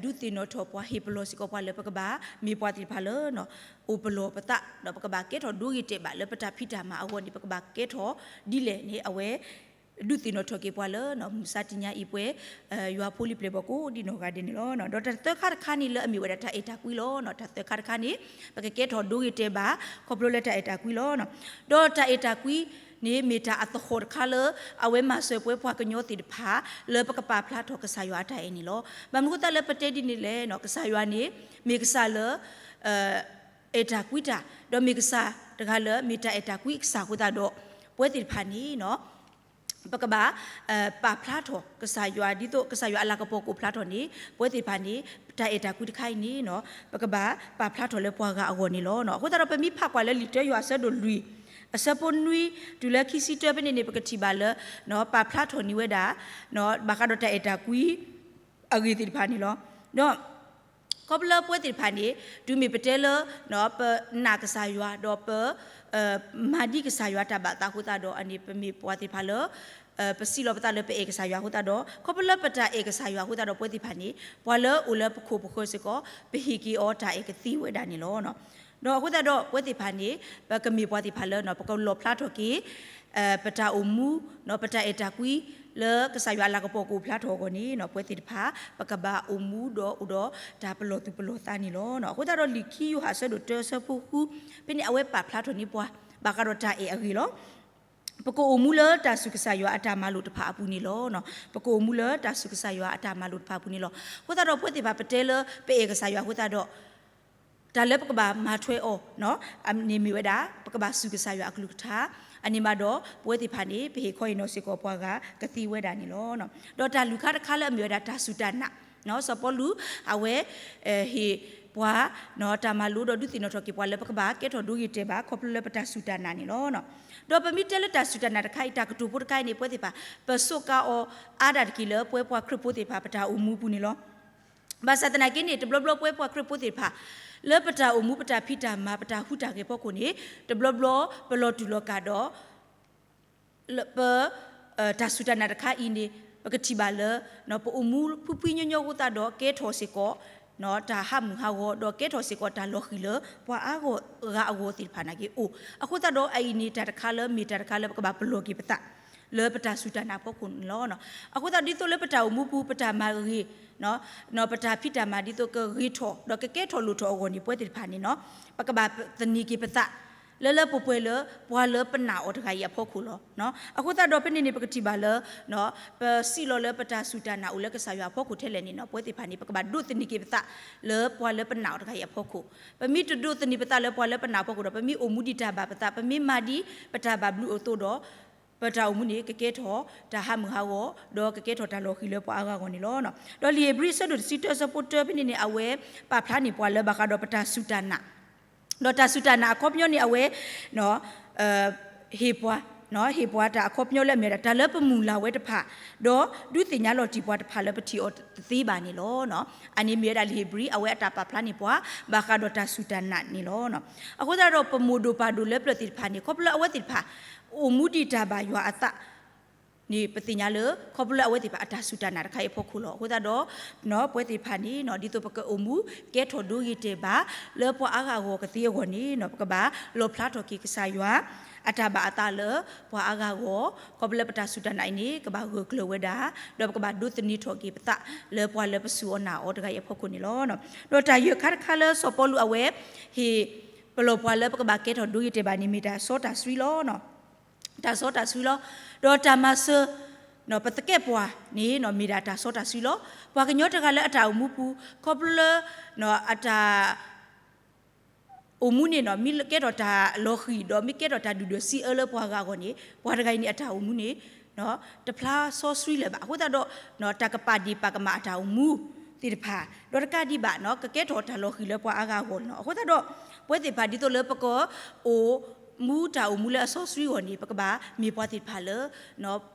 ဒုးသ့ၣ်နီၣ်ထီၣ်ပှၤ ဟ့ၣ်ပလီၢ်စ့ၢ်ကီးပှၤလၢပကဘၣ်မ့ၢ်ပှၤသ့ၣ်တဖၣ်လၢ အိၣ်ပလီၢ်ပသး ဒီးပကဘၣ်ကဲထီၣ်ဒိဂ့ၤတဲာ်ဘၣ်လၢပတၢ်ဖံးတၢ်မၤအဂီၢ်န့ၣ် ပကဘၣ်ကဲထီၣ်ဒ်လဲၣ်န့ၣ် အဝဲ ဒုးသ့ၣ်နီၣ်ထီၣ်က့ၤပှၤလၢ မုၢ်မဆါတနံၤအံၤပဝဲ ယွၤဖိလံၤပျဲၢ်ဘီၣ်ကိးဒ်နီၢ်ဂၤဒဲးန့ၣ်လီၤ. ဒီးတၢ်သၢခါတခါန့ၣ်လၢအမ့ၢ်ဝဲဒၣ်တၢ်အဲၣ်တၢ်ကွံလီၤ. တၢ်သၢခါတခါန့ၣ် ပကကဲထီၣ်ဒိဂ့ၤတဲာ်ဘၣ် ခီဖျိလၢတၢ်အဲၣ်တၢ်ကွံလီၤ. ဒီးတၢ်အဲၣ်တၢ်ကွံန့ၣ် မ့ၢ်တၢ်အသဟီၣ်တခါလၢ အဝဲမၤစၢၤပဝဲပှၤကညီသ့ၣ်တဖၣ် လၢပကပာ်ဖျါထီၣ်ကစၢ်ယွၤအတၢ်အဲၣ်န့ၣ်လီၤ. ဘၣ်မနုၤအဃိသတးလၢပတဲဒ်န့ၣ်လဲၣ်, ကစၢ်ယွၤန့ၣ် မ့ၢ်ကစၢ်လၢ အဲၣ်တၢ်ကွံတၢ်, ဒီးမ့ၢ်ကစၢ်တဂၤလၢ မ့ၢ်တၢ်အဲၣ်တၢ်ကွံအကစၢ်အဃိသတးဒီး ပဝဲသ့ၣ်တဖၣ်န့ၣ် ပကဘၣ် ပာ်ဖျါထီၣ်ကစၢ်ယွၤ ဒ်သိးကစၢ်ယွၤအလၤကပီၤကအိၣ်ဖျါထီၣ်န့ၣ် ပဝဲသ့ၣ်တဖၣ်န့ၣ် တၢ်အဲၣ်တၢ်ကွံတခါအံၤန့ၣ် ပကဘၣ်ပာ်ဖျါထီၣ်လၢပှၤဂၤအဂီၢ်န့ၣ်လီၤ. အဃိသတးဒီး ပမ့ၢ်ဖးကွၢ်လၢလံာ်တၢယိၤဟၣ်အဆၢဒိၣ်လွံၢ် အဆၢဖိနွံ တုၤလၢခံဆံတၢဖဲန့ၣ်န့ၣ် ပကထံၣ်ဘၣ်လၢ ပာ်ဖျါထီၣ်န့ၢ်ဝဲဒၣ် ဘၣ်ဃးဒီးတၢ်အဲၣ်တၢ်ကွံ အဂ့ၢ်သ့ၣ်တဖၣ်န့ၣ်လီၤ. ဒီး ခီဖျိလၢပဝဲသ့ၣ်တဖၣ်န့ၣ် တုၤမ့ၢ်ပတဲလၢ ပနာ်ကစၢ်ယွၤ ဒီးပ မၤဒ်ကစၢ်ယွၤတၢ်ဘၣ်သးအဃိသတးဒီး အန့ၣ်ပမ့ၢ်ပှၤသ့ၣ်တဖၣ်လၢ ပစံးလီၤပသးလၢပအဲၣ်ကစၢ်ယွၤအဃိသတးဒီး ခီဖျိလၢပတၢ်အဲၣ်ကစၢ်ယွၤအဃိသတးဒီး ပဝဲသ့ၣ်တဖၣ်န့ၣ် ပှၤလၢအိၣ်လၢပခိၣ်ပဃၢၤစ့ၢ်ကီး ပဟ့ၣ်က့ၤအီၤတၢ်အဲၣ်ကသ့ဝဲဒၣ်န့ၣ်လီၤ. ဒီးအဃိသတးဒီး ပဝဲသ့ၣ်တဖၣ်န့ၣ် ပကမ့ၢ်ပှၤသ့ၣ်တဖၣ်လၢ ပကလီၣ်ဖျါထီၣ်က့ၤ ပတၢ်အိၣ်မူ ပတၢ်အဲၣ်တၢ်ကွံ လၢကစၢ်ယွၤအလၤကပီၤကအိၣ်ဖျါထီၣ်အဂီၢ်န့ၣ် ပဝဲသ့ၣ်တဖၣ် ပကဘၣ်အိၣ်မူဒီးအိၣ်ဒီးတၢ်ပလီၢ်သူၣ်ပလီၢ်သးန့ၣ်လီၤ. အဃိသတးဒီးလံာ်ခံယိၤဟၣ်အဆၢဒိၣ်တၢအဆၢဖိဃု ဖဲန့ၣ်အဝဲပာ်ဖျါထီၣ်န့ၢ်ပှၤ ဘၣ်ဃးဒီးတၢ်အဲၣ်အဂ့ၢ်လီၤ. ပကအိၣ်မူလၢတၢ်စူၢ်ကစၢ်ယွၤအတၢ်မၤလိာ်တဖၣ်အပူၤန့ၣ်လီၤ. ပကအိၣ်မူလၢတၢ်စူၢ်ကစၢ်ယွၤအတၢ်မၤလိာ်တဖၣ်အပူၤန့ၣ်လီၤ. အဃိသတးဒီးပဝဲသ့ၣ်တဖၣ်ပတဲလၢပအဲၣ်ကစၢ်ယွၤအဃိသတးဒီး တၢ်လၢပကဘၣ်မၤထွဲအီၤ န့ၣ်မ့ၢ်ဝဲဒၣ် ပကဘၣ်စူၢ်ကစၢ်ယွၤအကလုၢ်ကထါ, အန့ၣ်မးဒီး ပဝဲသ့ၣ်တဖၣ်န့ၣ် ပဟ့ၣ်ခီဟ့ၣ်နီၤစ့ၢ်ကီးပှၤဂၤကသ့ဝဲဒၣ်န့ၣ်လီၤ. ဒီးတၢ်လွံၢ်ခါတခါလၢအမ့ၢ်ဝဲဒၣ်တၢ်စူၢ်တၢ်နာ်, စီၤပီလူး အဝဲ ဟ့ၣ်ပှၤ တၢ်မၤလိဒီးဒုးသ့ၣ်နီၣ်ထီၣ်က့ၤပှၤလၢ ပကဘၣ်ကဲထီၣ်ဒိဂ့ၤတဲာ်ဘၣ် ခီဖျိလၢပတၢ်စူၢ်တၢ်နာ်န့ၣ်လီၤ. ဒီးပမ့ၢ်တဲလၢတၢ်စူၢ်တၢ်နာ်တခါအံၤ တၢ်ကတိၤဖိတခါအံၤန့ၣ် ပဝဲသ့ၣ်တဖၣ် ပစူးကါအီၤအါဒၣ်တက့ၢ်လၢပဝဲပှၤခရံာ်ဖိသ့ၣ်တဖၣ် ပတၢ်အိၣ်မူပူၤန့ၣ်လီၤ. ဘၣ်ဆၣ်သနာ်က့န့ၣ် တဘျီဘျီပဝဲပှၤခရံာ်ဖိသ့ၣ်တဖၣ် လၢပတၢ်အိၣ်မူ ပတၢ်ဖံးတၢ်မၤ ပတၢ်ဟူးတၢ်ဂဲၤဖီခိၣ်န့ၣ် တဘျီဘျီပလီၤတူာ်လီၤကာ်ဒီး ပ တၢ်စူၢ်တၢ်နာ်တခါအံၤန့ၣ် ပကထံၣ်ဘၣ်လၢ ပအိၣ်မူဖှံဖှံညီညီအဃိသတးဒီး ကဲထီၣ်စ့ၢ်ကီး တၢ်ဟးမုၢ်ဟးဂီၤ ဒီးကဲထီၣ်စ့ၢ်ကီးတၢ်လီၤဃံၤလၢ ပှၤအါဂၤအဂီၢ်သ့ၣ်တဖၣ်နာ်က့အိၣ်. အဃိသတးဒီးအအံၤန့ၣ် တၢ်တခါလၢမ့ၢ်တၢ်တခါလၢပကဘၣ်ပလီၢ်က့ၤပသး လၢပတၢ်စူၢ်တၢ်နာ်ဖီခိၣ်န့ၣ်လီၤ. အဃိသတးဒ်သိးလၢပတၢ်အိၣ်မူပူၤ ပတၢ်မၤဂ့ၤ ပတၢ်ဖံးတၢ်မၤဒ်သိးကဂ့ၤထီၣ် ဒီးကကဲထီၣ်လိၣ်ထီၣ်အဂီၢ်န့ၣ် ပဝဲသ့ၣ်တဖၣ်န့ၣ် ပကဘၣ်သန့ၤက့ၤပသး လၢလၢပှဲၤပှဲၤလၢ ပှၤလၢပနာ်အီၤတဂၤအံၤအဖီခိၣ်လီၤ. အဃိသတးဒီးဖဲန့ၣ်န့ၣ် ပကထံၣ်ဘၣ်လၢ ပစံးလီၤလၢပတၢ်စူၢ်တၢ်နာ်အိၣ်လၢကစၢ်ယွၤအဖီခိၣ်ထဲလဲၣ်န့ၣ် ပဝဲသ့ၣ်တဖၣ်န့ၣ် ပကဘၣ်ဒိးသန့ၤက့ၤပသးလၢပှၤလၢပနာ်အီၤတဂၤအံၤအဖီခိၣ်. ပမ့ၢ်တဒိးသန့ၤပသးလၢပှၤလၢပနာ်အဖီခိၣ်ဒီး ပမ့ၢ်အိၣ်မူဒံးတၢ်ဘၣ်ပသး ပမ့ၢ်မၤဒ်ပတၢ်ဘၣ်ဘျုးအသိးဒီး ပတၢ်အိၣ်မူန့ၣ် ကကဲထီၣ်တၢ်ဟးမုာ်ဟးဂီၤ ဒီးကကဲထီၣ်တၢ်လီၤဃံၤလၢပှၤအါဂၤအဂီၢ်န့ၣ်လီၤ. ဒီးလံာ်ဧ့ၤဘြံၤအဆၢဒိၣ်တဆံတၢအဆၢဖိတၢဖဲန့ၣ်န့ၣ် အဝဲပာ်ဖျါန့ၢ်ပှၤလၢဘၣ်ဃးဒီးပတၢ်စူၢ်တၢ်နာ် ဒီးတၢ်စူၢ်တၢ်နာ်အခီပညီန့ၣ် အဝဲ ဟ့ၣ်ပှၤ ဟ့ၣ်ပှၤတၢ်အခီပညီလၢအမ့ၢ်ဝဲဒၣ် တၢ်လၢပမုၢ်လၢ်ဝဲတဖၣ် ဒီးဒုးသ့ၣ်ညါလီၤတံၢ်ပှၤတဖၣ်လၢပထံၣ်အီၤတသ့ဘၣ်န့ၣ်လီၤ. အန့ၣ်မ့ၢ်ဝဲဒၣ်လံာ်ဧ့ၤဘြံၤ အဝဲအတၢ်ပာ်ဖျါန့ၢ်ပှၤ ဘၣ်ဃးဒီးတၢ်စူၢ်တၢ်နာ်န့ၣ်လီၤ. အဃိသတးဒီးပမိၢ်ဒိၣ်ပၢ်ဒိၣ်လၢပျၢၤသ့ၣ်တဖၣ်န့ၣ် ခီဖျိအဝဲသ့ၣ်တဖၣ် အိၣ်မူဒံးတၢ်ဘၣ်ယွၤအသး န့ၣ် ပသ့ၣ်ညါလၢ ခီဖျိလၢအဝဲသ့ၣ်တဖၣ်အတၢ်စူၢ်တၢ်နာ်တခါအံၤအဖီခိၣ်လီၤ. အဃိသတးဒီး ပဝဲသ့ၣ်တဖၣ်န့ၣ် ဒ်သိးပကအိၣ်မူ ကဲထီၣ်ဒိဂ့ၤတဲာ်ဘၣ် လၢပှၤအါဂၤအဂီၢ်ကသ့အဂီၢ်န့ၣ် ပကဘၣ်လီၣ်ဖျါထီၣ်က့ၤကစၢ်ယွၤ အတၢ်ဘၣ်အသးလၢပှၤအါဂၤအဂီၢ် ခီဖျိလၢပတၢ်စူၢ်တၢ်နာ်အံၤန့ၣ် ကဘၣ်ဂၢၢ်ကျၢၤဝဲဒၣ် ဒီးပကဘၣ်ဒိးသန့ၤထီၣ်က့ၤပသး လၢပှၤလၢပစူၢ်အီၤနာ်အီၤတဂၤအံၤအဖီခိၣ်န့ၣ်လီၤ. ဒီးတၢ်ယဲၢ်ခါတခါလၢစီၤပီလူးအဝဲ ဟ့ၣ်ပလီၢ်ပှၤလၢပကဘၣ်ကဲထီၣ်ဒိဂ့ၤတဲာ်ဘၣ်န့ၣ် မ့ၢ်တၢ်စီတၢ်ဆှံလီၤ. တၢ်စီတၢ်ဆှံလီၤ. ဒီးတၢ်မၤစၢၤ ပသကဲးပဝးန့ၣ် မ့ၢ်ဒၣ်တၢ်စီတၢ်ဆှံလီၤ. ပှၤကညီတဂၤလၢအတၢ်အိၣ်မူပူၤ ခီဖျိလၢ အတၢ် အိၣ်မူန့ၣ် မ့ၢ်ကဲထီၣ်တၢ်လီၤဃံၤ ဒီးမ့ၢ်ကဲထီၣ်တၢ်ဒုၣ်ဒွဲၣ်စံးအၢလၢပှၤဂၤအဂီၢ်န့ၣ် ပှၤတဂၤအံၤန့ၣ် အတၢ်အိၣ်မူန့ၣ် တဖျါစီဆှံလၢၤဘၣ်. အဃိသတးဒီး တၢ်ကပာ်ဒ့ၣ်ပာ်ကမၣ်အတၢ်အိၣ်မူသ့ၣ်တဖၣ် ဒီးတကးဒံးဘၣ် ကကဲထီၣ်တၢ်လီၤဃံၤလၢပှၤအါဂၤအဂီၢ်န့ၣ်လီၤ. အဃိသတးဒီး ပဝဲသ့ၣ်တဖၣ်ဒ်သိးလၢပကအိၣ်မူတၢ်အိၣ်မူလၢအစီဆှံအဂီၢ်န့ၣ် ပကဘၣ်မ့ၢ်ပှၤသ့ၣ်တဖၣ်လၢ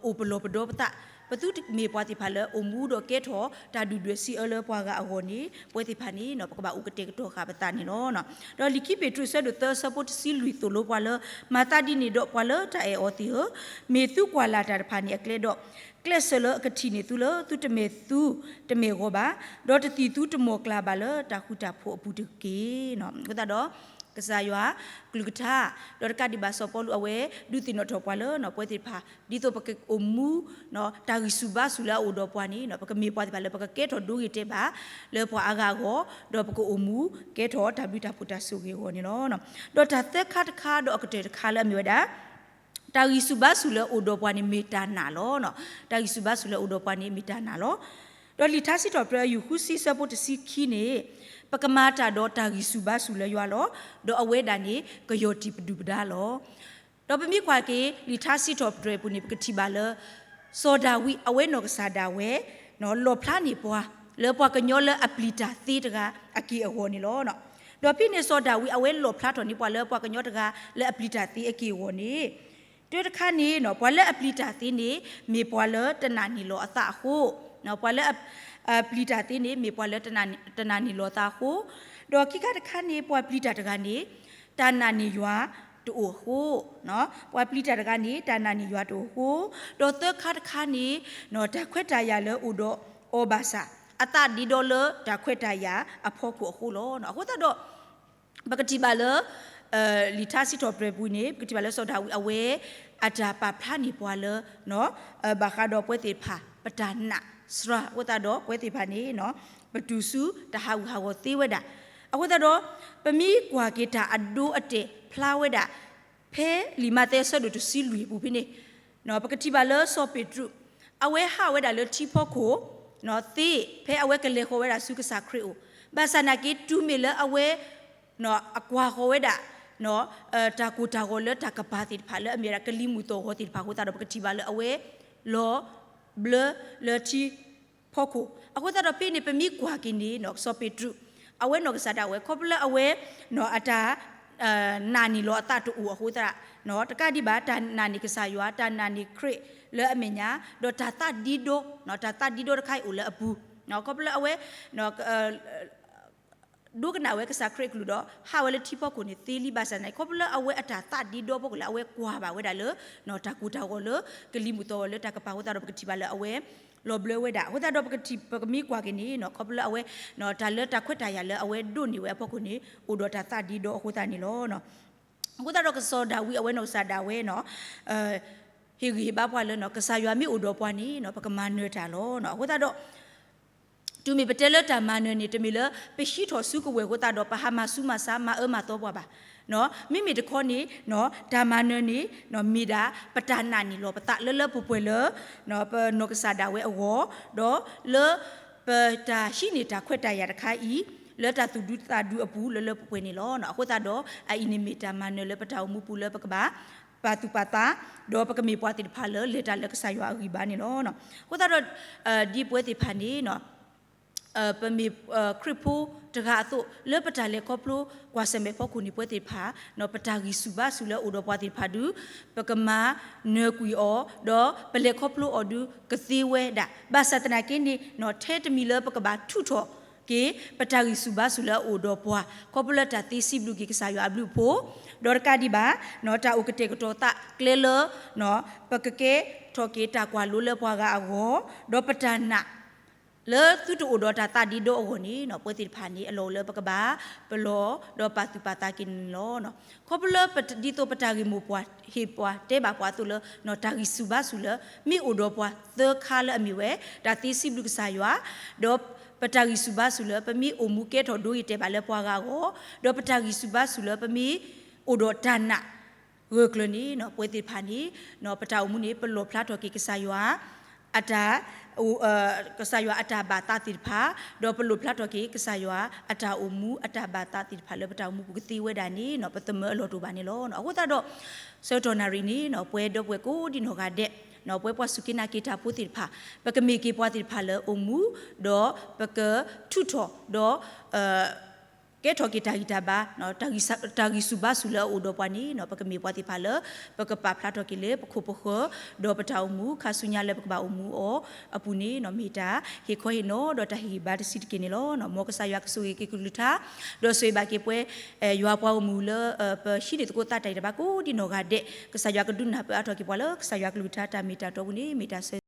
အိၣ်ပလီၢ်ပဒီပသး ပသုတမ့ၢ်ပှၤသ့ၣ်တဖၣ်လၢအိၣ်မူဒီးကဲထီၣ်တၢ်ဒုၣ်ဒွဲၣ်စံးအၢလၢပှၤဂၤအဂီၢ်န့ၣ် ပဝဲသ့ၣ်တဖၣ်န့ၣ် ပကဘၣ်အိၣ်ကတဲာ်ကတီၤဃာ်ပသးန့ၣ်လီၤ. ဒီးလံာ်ခံပ့းတရူးအဆၢဒိၣ်သၢအဆၢဖိတဆံလွံၢ်သိၣ်လိပှၤလၢ မၤသးဒ်န့ၣ်ဒီးပှၤလၢတၢ်အဲၣ်အီၤသ့ၣ်ဧၢ, မ့ၢ်သုကွၢ်လၢ်တၢ်တဖၣ်န့ၣ်အကျဲဒီး ကျဲးစၢးလၢအကထံၣ်န့ၢ်သုလၢသုတမဲာ်သူတမဲာ်ဂီၤဘၣ်, ဒီးတသံၣ်သုတမိၢ်ကျၢ်ဘၣ်လၢတၢ်ဃူတၢ်ဖိးအပူၤတက့ၢ်. အဃိသတးဒီး ကစၢ်ယွၤကလုၢ်ကထါ ဒီးတကးဒံးဘၣ်စီၤပီလူးအဝဲ ဒုးသ့ၣ်နီၣ်ထီၣ်ပှၤလၢ ပဝဲသ့ၣ်တဖၣ် ဒ်သိးပကအိၣ်မူ တၢ်ဂံၢ်ဆူၣ်ဘါဆူၣ်လၢအအိၣ်ဒီးပှၤန့ၣ် ပကမ့ၢ်ပှၤသ့ၣ်တဖၣ်လၢပကကဲထီၣ်ဒိဂ့ၤတဲာ်ဘၣ် လၢပှၤအါဂၤအဂီၢ်, ဒီးပကအိၣ်မူ ကဲထီၣ်တၢ်ဘျုးတၢ်ဖှိၣ်တၢ်ဆိၣ်ဂ့ၤအဂီၢ်န့ၣ်လီၤ. ဒီးတၢ်သၢခါတခါဒီးအကတၢၢ်တခါလၢအမ့ၢ်ဝဲဒၣ် တၢ်ဂံၢ်ဆူၣ်ဘါဆူၣ်လၢအအိၣ်ဒီးပှၤန့ၣ်မ့ၢ်တၢ်နာ်လီၤ. တၢ်ဂံၢ်ဆူၣ်ဘါဆူၣ်လၢအအိၣ်ဒီးပှၤန့ၣ်မ့ၢ်တၢ်နာ်လီၤ. ဒီးလံာ်ထါစံးထီၣ်ပတြၢၤအယူၢ်ဃုဆံအဆၢဖိတဆံခံန့ၣ် ပကမၤတၢ်ဒီးတၢ်ဂံၢ်ဆူၣ်ဘါဆူၣ်လၢယွၤလီၤ. ဒီးအဝဲဒၣ်န့ၣ် ကယီၢ်တံၢ်ပဒုၣ်ပဒါလီၤ. ဒီးပမ့ၢ်ကွၢ်က့ၤ လံာ်ထါစံးထီၣ်ပတြၢၤအပူၤန့ၣ် ပကထံၣ်ဘၣ်လၢ စီၤဒၤဝံးအဝဲနီၢ်ကစၢ်ဒၣ်ဝဲ လီၣ်ဖျါန့ၢ်ပှၤ လၢပှၤကညီလၢအပျံၤတၢ်သ့တဂၤအက့ၢ်အဂီၤန့ၣ်လီၤ. ဒီးဖဲန့ၣ်စီၤဒၤဝံး အဝဲလီၣ်ဖျါထီၣ်န့ၢ်ပှၤလၢပှၤကညီတဂၤလၢအပျံၤတၢ်သ့အက့ၢ်အဂီၤန့ၣ် တၢတခါန့ၣ် ပှၤလၢအပျံၤတၢ်သ့န့ၣ် မ့ၢ်ပှၤလၢတနာ်န့ၢ်လီၤအသးအဃိ, ပှၤလၢအပျံၤတၢ်သ့န့ၣ် မ့ၢ်ပှၤလၢတနာ်န့ၢ်လီၤအသးအဃိ, ဒီးခံခါတခါန့ၣ် ပှၤပျံၤတၢ်တဂၤန့ၣ် တၢ်နာ်န့ၢ်ယွၤတအိၣ်အဃိ, ပှၤပျံၤတၢ်တဂၤန့ၣ် တၢ်နာ်န့ၢ်ယွၤတအိၣ်အဃိ, ဒီးသၢခါတခါန့ၣ် တၢ်ခွဲးတၢ်ယာ်လၢအိၣ်ဒီးအီၤဘၣ်ဆၣ် အသးဒ့ဒီလၢတၢ်ခွဲးတၢ်ယာ်အဖီခိၣ်အဃိလီၤ. အဃိသတးဒီး ပကထံၣ်ဘၣ်လၢ လံာ်ထါစံးထီၣ်ပတြၢၤပူၤန့ၣ် ပကထံၣ်ဘၣ်လၢစီၤဒၤဝံးအဝဲ အတၢ်ပာ်ဖျါန့ၢ်ပှၤလၢ ဘၣ်ဃးဒီးပဝဲသ့ၣ်တဖၣ် ပတၢ်နာ်စှၤအဃိသတးဒီး ပဝဲသ့ၣ်တဖၣ်န့ၣ် ပတူၢ်ဆူတၢ်ဟးဂူာ်ဟးဂီၤသ့ဝဲဒၣ်. အဃိသတးဒီး ပမ့ၢ်ကွၢ်က့ၤတၢ်အဒိအတဲာ်ဖျါဝဲဒၣ် ဖဲလံာ်မးသဲအဆၢဒိၣ်တဆံလွံၢ်အပူၤဖဲန့ၣ် ပကထံၣ်ဘၣ်လၢစီၤပ့းတရူး အဝဲဟးဝဲဒၣ်လၢထံဖီခိၣ် သ့ ဖဲအဝဲကလဲၤဃီၤဝဲဒၣ်ဆူကစၢ်ခရံာ်အိၣ်, ဘၣ်ဆၣ်နာ်က့ တုၤမ့ၢ်လၢအဝဲ အကွၢ်ဃီၤဝဲဒၣ် တၢ်ကိၢ်တၢ်ဂီၤလၢတၢ်ကပၤသ့ၣ်တဖၣ် လၢအမ့ၢ်ဝဲဒၣ်ကလံၤမုၢ်သီၣ်ဂီၤသ့ၣ်တဖၣ်အဃိသတးဒီး ပကထံၣ်ဘၣ်လၢအဝဲ လီၤဘျၢလၢထံဖီခိၣ်. အဃိသတးဒီးဖဲန့ၣ် ပမ့ၢ်ကွၢ်က့ၤန့ၣ် စီၤပ့းတရူး အဝဲနီၢ်ကစၢ်ဒၣ်ဝဲ ခီဖျိလၢအဝဲ အတၢ် နာ်န့ၢ်လီၤအသးတအိၣ်အဃိသတး တကးဒံးဘၣ် တၢ်နာ်န့ၢ်ကစၢ်ယွၤ တၢ်နာ်န့ၢ်ခရံာ်လၢအမဲာ်ညါ ဒီးတၢ်သးဒ့ဒီ တၢ်သးဒ့ဒီတခါအံၤအိၣ်လၢအပူၤ ခီဖျိလၢအဝဲ ဒိကနၣ်ဝဲကစၢ်ခရံာ်အကလုၢ်ဒီး ဟးဝဲလၢထံဖီခိၣ်န့ၣ်သ့လံ ဘၣ်ဆၣ်န့ၣ် ခီဖျိလၢအဝဲအတၢ်သးဒ့ဒီဖီခိၣ်လၢအဝဲကွၢ်ဘၣ်ဝဲဒၣ်လၢ တၢ်ကိၢ်တၢ်ဂီၤလၢ ကလံၤမုၢ်သီၣ်ဂီၤလၢတၢ်ကပၤအဃိသတးဒီး ပကထံၣ်ဘၣ်လၢအဝဲ လီၤဘျၢဝဲဒၣ်. အဃိသတးဒီး ပကထံၣ် ပကမ့ၢ်ကွၢ်က့ၤန့ၣ် ခီဖျိလၢအဝဲ တၢ်လၢတၢ်ခွဲးတၢ်ယာ်လၢအဝဲဒိးန့ၢ်ဝဲအဖီခိၣ်န့ၣ် အိၣ်ဒီးတၢ်သးဒ့ဒီအဃိသတးန့ၣ်လီၤ. အဃိသတးဒီးကစီၤဒၤဝံးအဝဲနီၢ်ကစၢ်ဒၣ်ဝဲန့ၣ် ဟ့ၣ်ဂံၢ်ဟ့ၣ်ဘါပှၤလၢနီၢ်ကစၢ်ယွၤမ့ၢ်အိၣ်ဒီးပှၤန့ၣ် ပကမၤနၢၤတၢ်လီၤ. အဃိသတးဒီး တုၤမ့ၢ်ပတဲလၢတၢ်မၤနၢၤန့ၣ် တမ့ၢ်လၢပဟံးထီၣ်စုကဝဲၤအဃိသတးဒီး ပဟးမၤဆူးမၤဆါမၤအၢမၤသီပှၤဘၣ်. မ့မ့ၢ်တခီန့ၣ် တၢ်မၤနၢၤန့ၣ် မ့ၢ်ဒၣ်ပတၢ်နာ်န့ၣ်လီၤပသးလၢလၢပှဲၤပှဲၤလၢ ပနီၢ်ကစၢ်ဒၣ်ဝဲအဂီၢ်, ဒီးလၢ ပတၢ်ဟံးန့ၢ်တၢ်ခွဲးတၢ်ယာ်တခါအံၤ လၢတၢ်သူၣ်ဒူသးဒူအပူၤလၢလၢပှဲၤပှဲၤန့ၣ်လီၤ. အဃိသတးဒီး အအံၤန့ၣ်မ့ၢ်တၢ်မၤနၢၤလၢပတၢ်အိၣ်မူပူၤလၢပကဘၣ် ပာ်သူၣ်ပာ်သး, ဒီးပကမ့ၢ်ပှၤသ့ၣ်တဖၣ်လၢလဲၤတၢ်လၢကစၢ်ယွၤအဂံၢ်ဘါန့ၣ်လီၤ. အဃိသတးဒီး ဒ်ပဝဲသ့ၣ်တဖၣ်န့ၣ် ပမ့ၢ်ခရံာ်ဖိတဂၤအသိး လၢပတၢ်လဲၤခီဖျိကွၢ်ဆၢၣ်မဲာ်ဖီခိၣ်န့ၣ် ပဝဲသ့ၣ်တဖၣ် ပတၢ်ဂံၢ်ဆူၣ်ဘါဆူၣ်လၢအအိၣ်ဒီးပှၤသ့ၣ်တဖၣ်ဒု ပကမၤနၢၤကွံာ်အီၤ ဒီးပလဲၤခီဖျိအီၤဒုကသ့ဝဲဒၣ်. ဘၣ်ဆၣ်သနာ်က့န့ၣ် ထဲတမံၤလၢပကဘၣ်ထုးထီၣ်က့ၤ ပတၢ်ဂံၢ်ဆူၣ်ဘါဆူၣ်လၢအအိၣ်ဒီးပှၤ ခီဖျိလၢတၢ်သ့စံးဘျုးက့ၤကစၢ်ယွၤအဘျုးအဖှိၣ်, ဒီးတကးဒံးဘၣ် တၢ်အိၣ်ကတဲာ်ကတီၤသးကျဲလၢ ပကကဲထီၣ်က့ၤတၢ်ကွၢ်လိလၢပှၤဂၤအဂီၢ်, ဒီးပတၢ်နာ် လၢသုတအိၣ်ဒီးတၢ်သးဒ့ဒီအဂီၢ်န့ၣ် ပဝဲသ့ၣ်တဖၣ်န့ၣ် အလီၢ်အိၣ်လၢပကဘၣ်ပလီၢ် ဒီးပာ်သူၣ်ပာ်သးက့ၤန့ၣ်လီၤ. ခီဖျိလၢဒ်သိးပတၢ်ဂ့ၢ်မိၢ်ပှၢ်ဟ့ၣ်ပှၤတဲဘၣ်ပှၤအသိးလၢ တၢ်ဂံၢ်ဆူၣ်ဘါဆူၣ်လၢ မ့ၢ်အိၣ်ဒီးပှၤသၢခါလၢအမ့ၢ်ဝဲ တၢ်သ့စံးဘျုးကစၢ်ယွၤ, ဒီးပတၢ်ဂံၢ်ဆူၣ်ဘါဆူၣ်လၢ ပမ့ၢ်အိၣ်မူကဲထီၣ်ဒိဂ့ၤတဲာ်ဘၣ်လၢပှၤဂၤအဂီၢ်, ဒီးပတၢ်ဂံၢ်ဆူၣ်ဘါဆူၣ်လၢပမ့ၢ်အိၣ်ဒီးတၢ်နာ် ဂၢၢ်ကျၢၤန့ၣ် ပဝဲသ့ၣ်တဖၣ်န့ၣ် ပတၢ်အိၣ်မူန့ၣ် ပလီၣ်ဖျါထီၣ်က့ၤကစၢ်ယွၤ အတၢ် ကစၢ်ယွၤအတၢ်ဘၣ်သးသ့ၣ်တဖၣ်, ဒီးပလီၣ်ဖျါထီၣ်က့ၤကစၢ်ယွၤအတၢ်အိၣ်မူအတၢ်ဘၣ်သးသ့ၣ်တဖၣ်လၢပတၢ်အိၣ်မူပူၤကသ့ဝဲဒၣ်န့ၣ် ပသမၢအလီၢ်တအိၣ်ဘၣ်န့ၣ်လီၤ. အဃိသတးဒီး ဆၢကတီၢ်နၣ်ရံၣ်န့ၣ် ပဝဲဒီပုၢ်ဝဲၢ်ကိးဒံနီၢ်ဂၤဒဲး ပဝဲပှၤစူၢ်က့ၤနာ်က့ၤတၢ်ဖိသ့ၣ်တဖၣ် ပကမ့ၢ်က့ၤပှၤသ့ၣ်တဖၣ်လၢအိၣ်မူ ဒီးပကထုးထီၣ် ဒီး ကဲထီၣ်က့ၤတၢ်ဂံၢ်တၢ်ဘါ တၢ်ဂံၢ်ဆူၣ်ဘါဆူၣ်လၢအအိၣ်ဒီးပှၤန့ၣ် ပကမ့ၢ်ပှၤသ့ၣ်တဖၣ်လၢ ပကပာ်ဖျါထီၣ်က့ၤလၢပခိၣ်ပဃၢၤ ဒီးပတၢ်အိၣ်မူခါဆူညါလၢပကဘၣ်အိၣ်မူအီၤအပူၤန့ၣ် မ့ၢ်တၢ်ဟ့ၣ်ခီဟ့ၣ်နီၤ ဒီးတၢ်ဟ့ၣ်ဂံၢ်ဘါတဆံးတက့ၢ်န့ၣ်လီၤ. မ်ကစၢ်ယွၤကဆိၣ်ဂ့ၤက့ၤကလုၢ်ကထါ ဒီးဆိၣ်ဂ့ၤဘၣ်က့ၤပဝဲ ယွၤပှၤဂီၢ်မုၢ်လၢ ပဟံးန့ၢ်သကိးသးတၢ်ဂံၢ်တၢ်ဘါကိးဒံနီၢ်ဂၤဒဲး ကစၢ်ယွၤကဒုးနၢ်ပၢၢ်အါထီၣ်က့ၤပှၤလၢ ကစၢ်ယွၤကလုၢ်ကထါတၢ်မ့ၢ်တၢ်တီအပူၤန့ၣ် မ့ၢ်တၢ်ဆၢ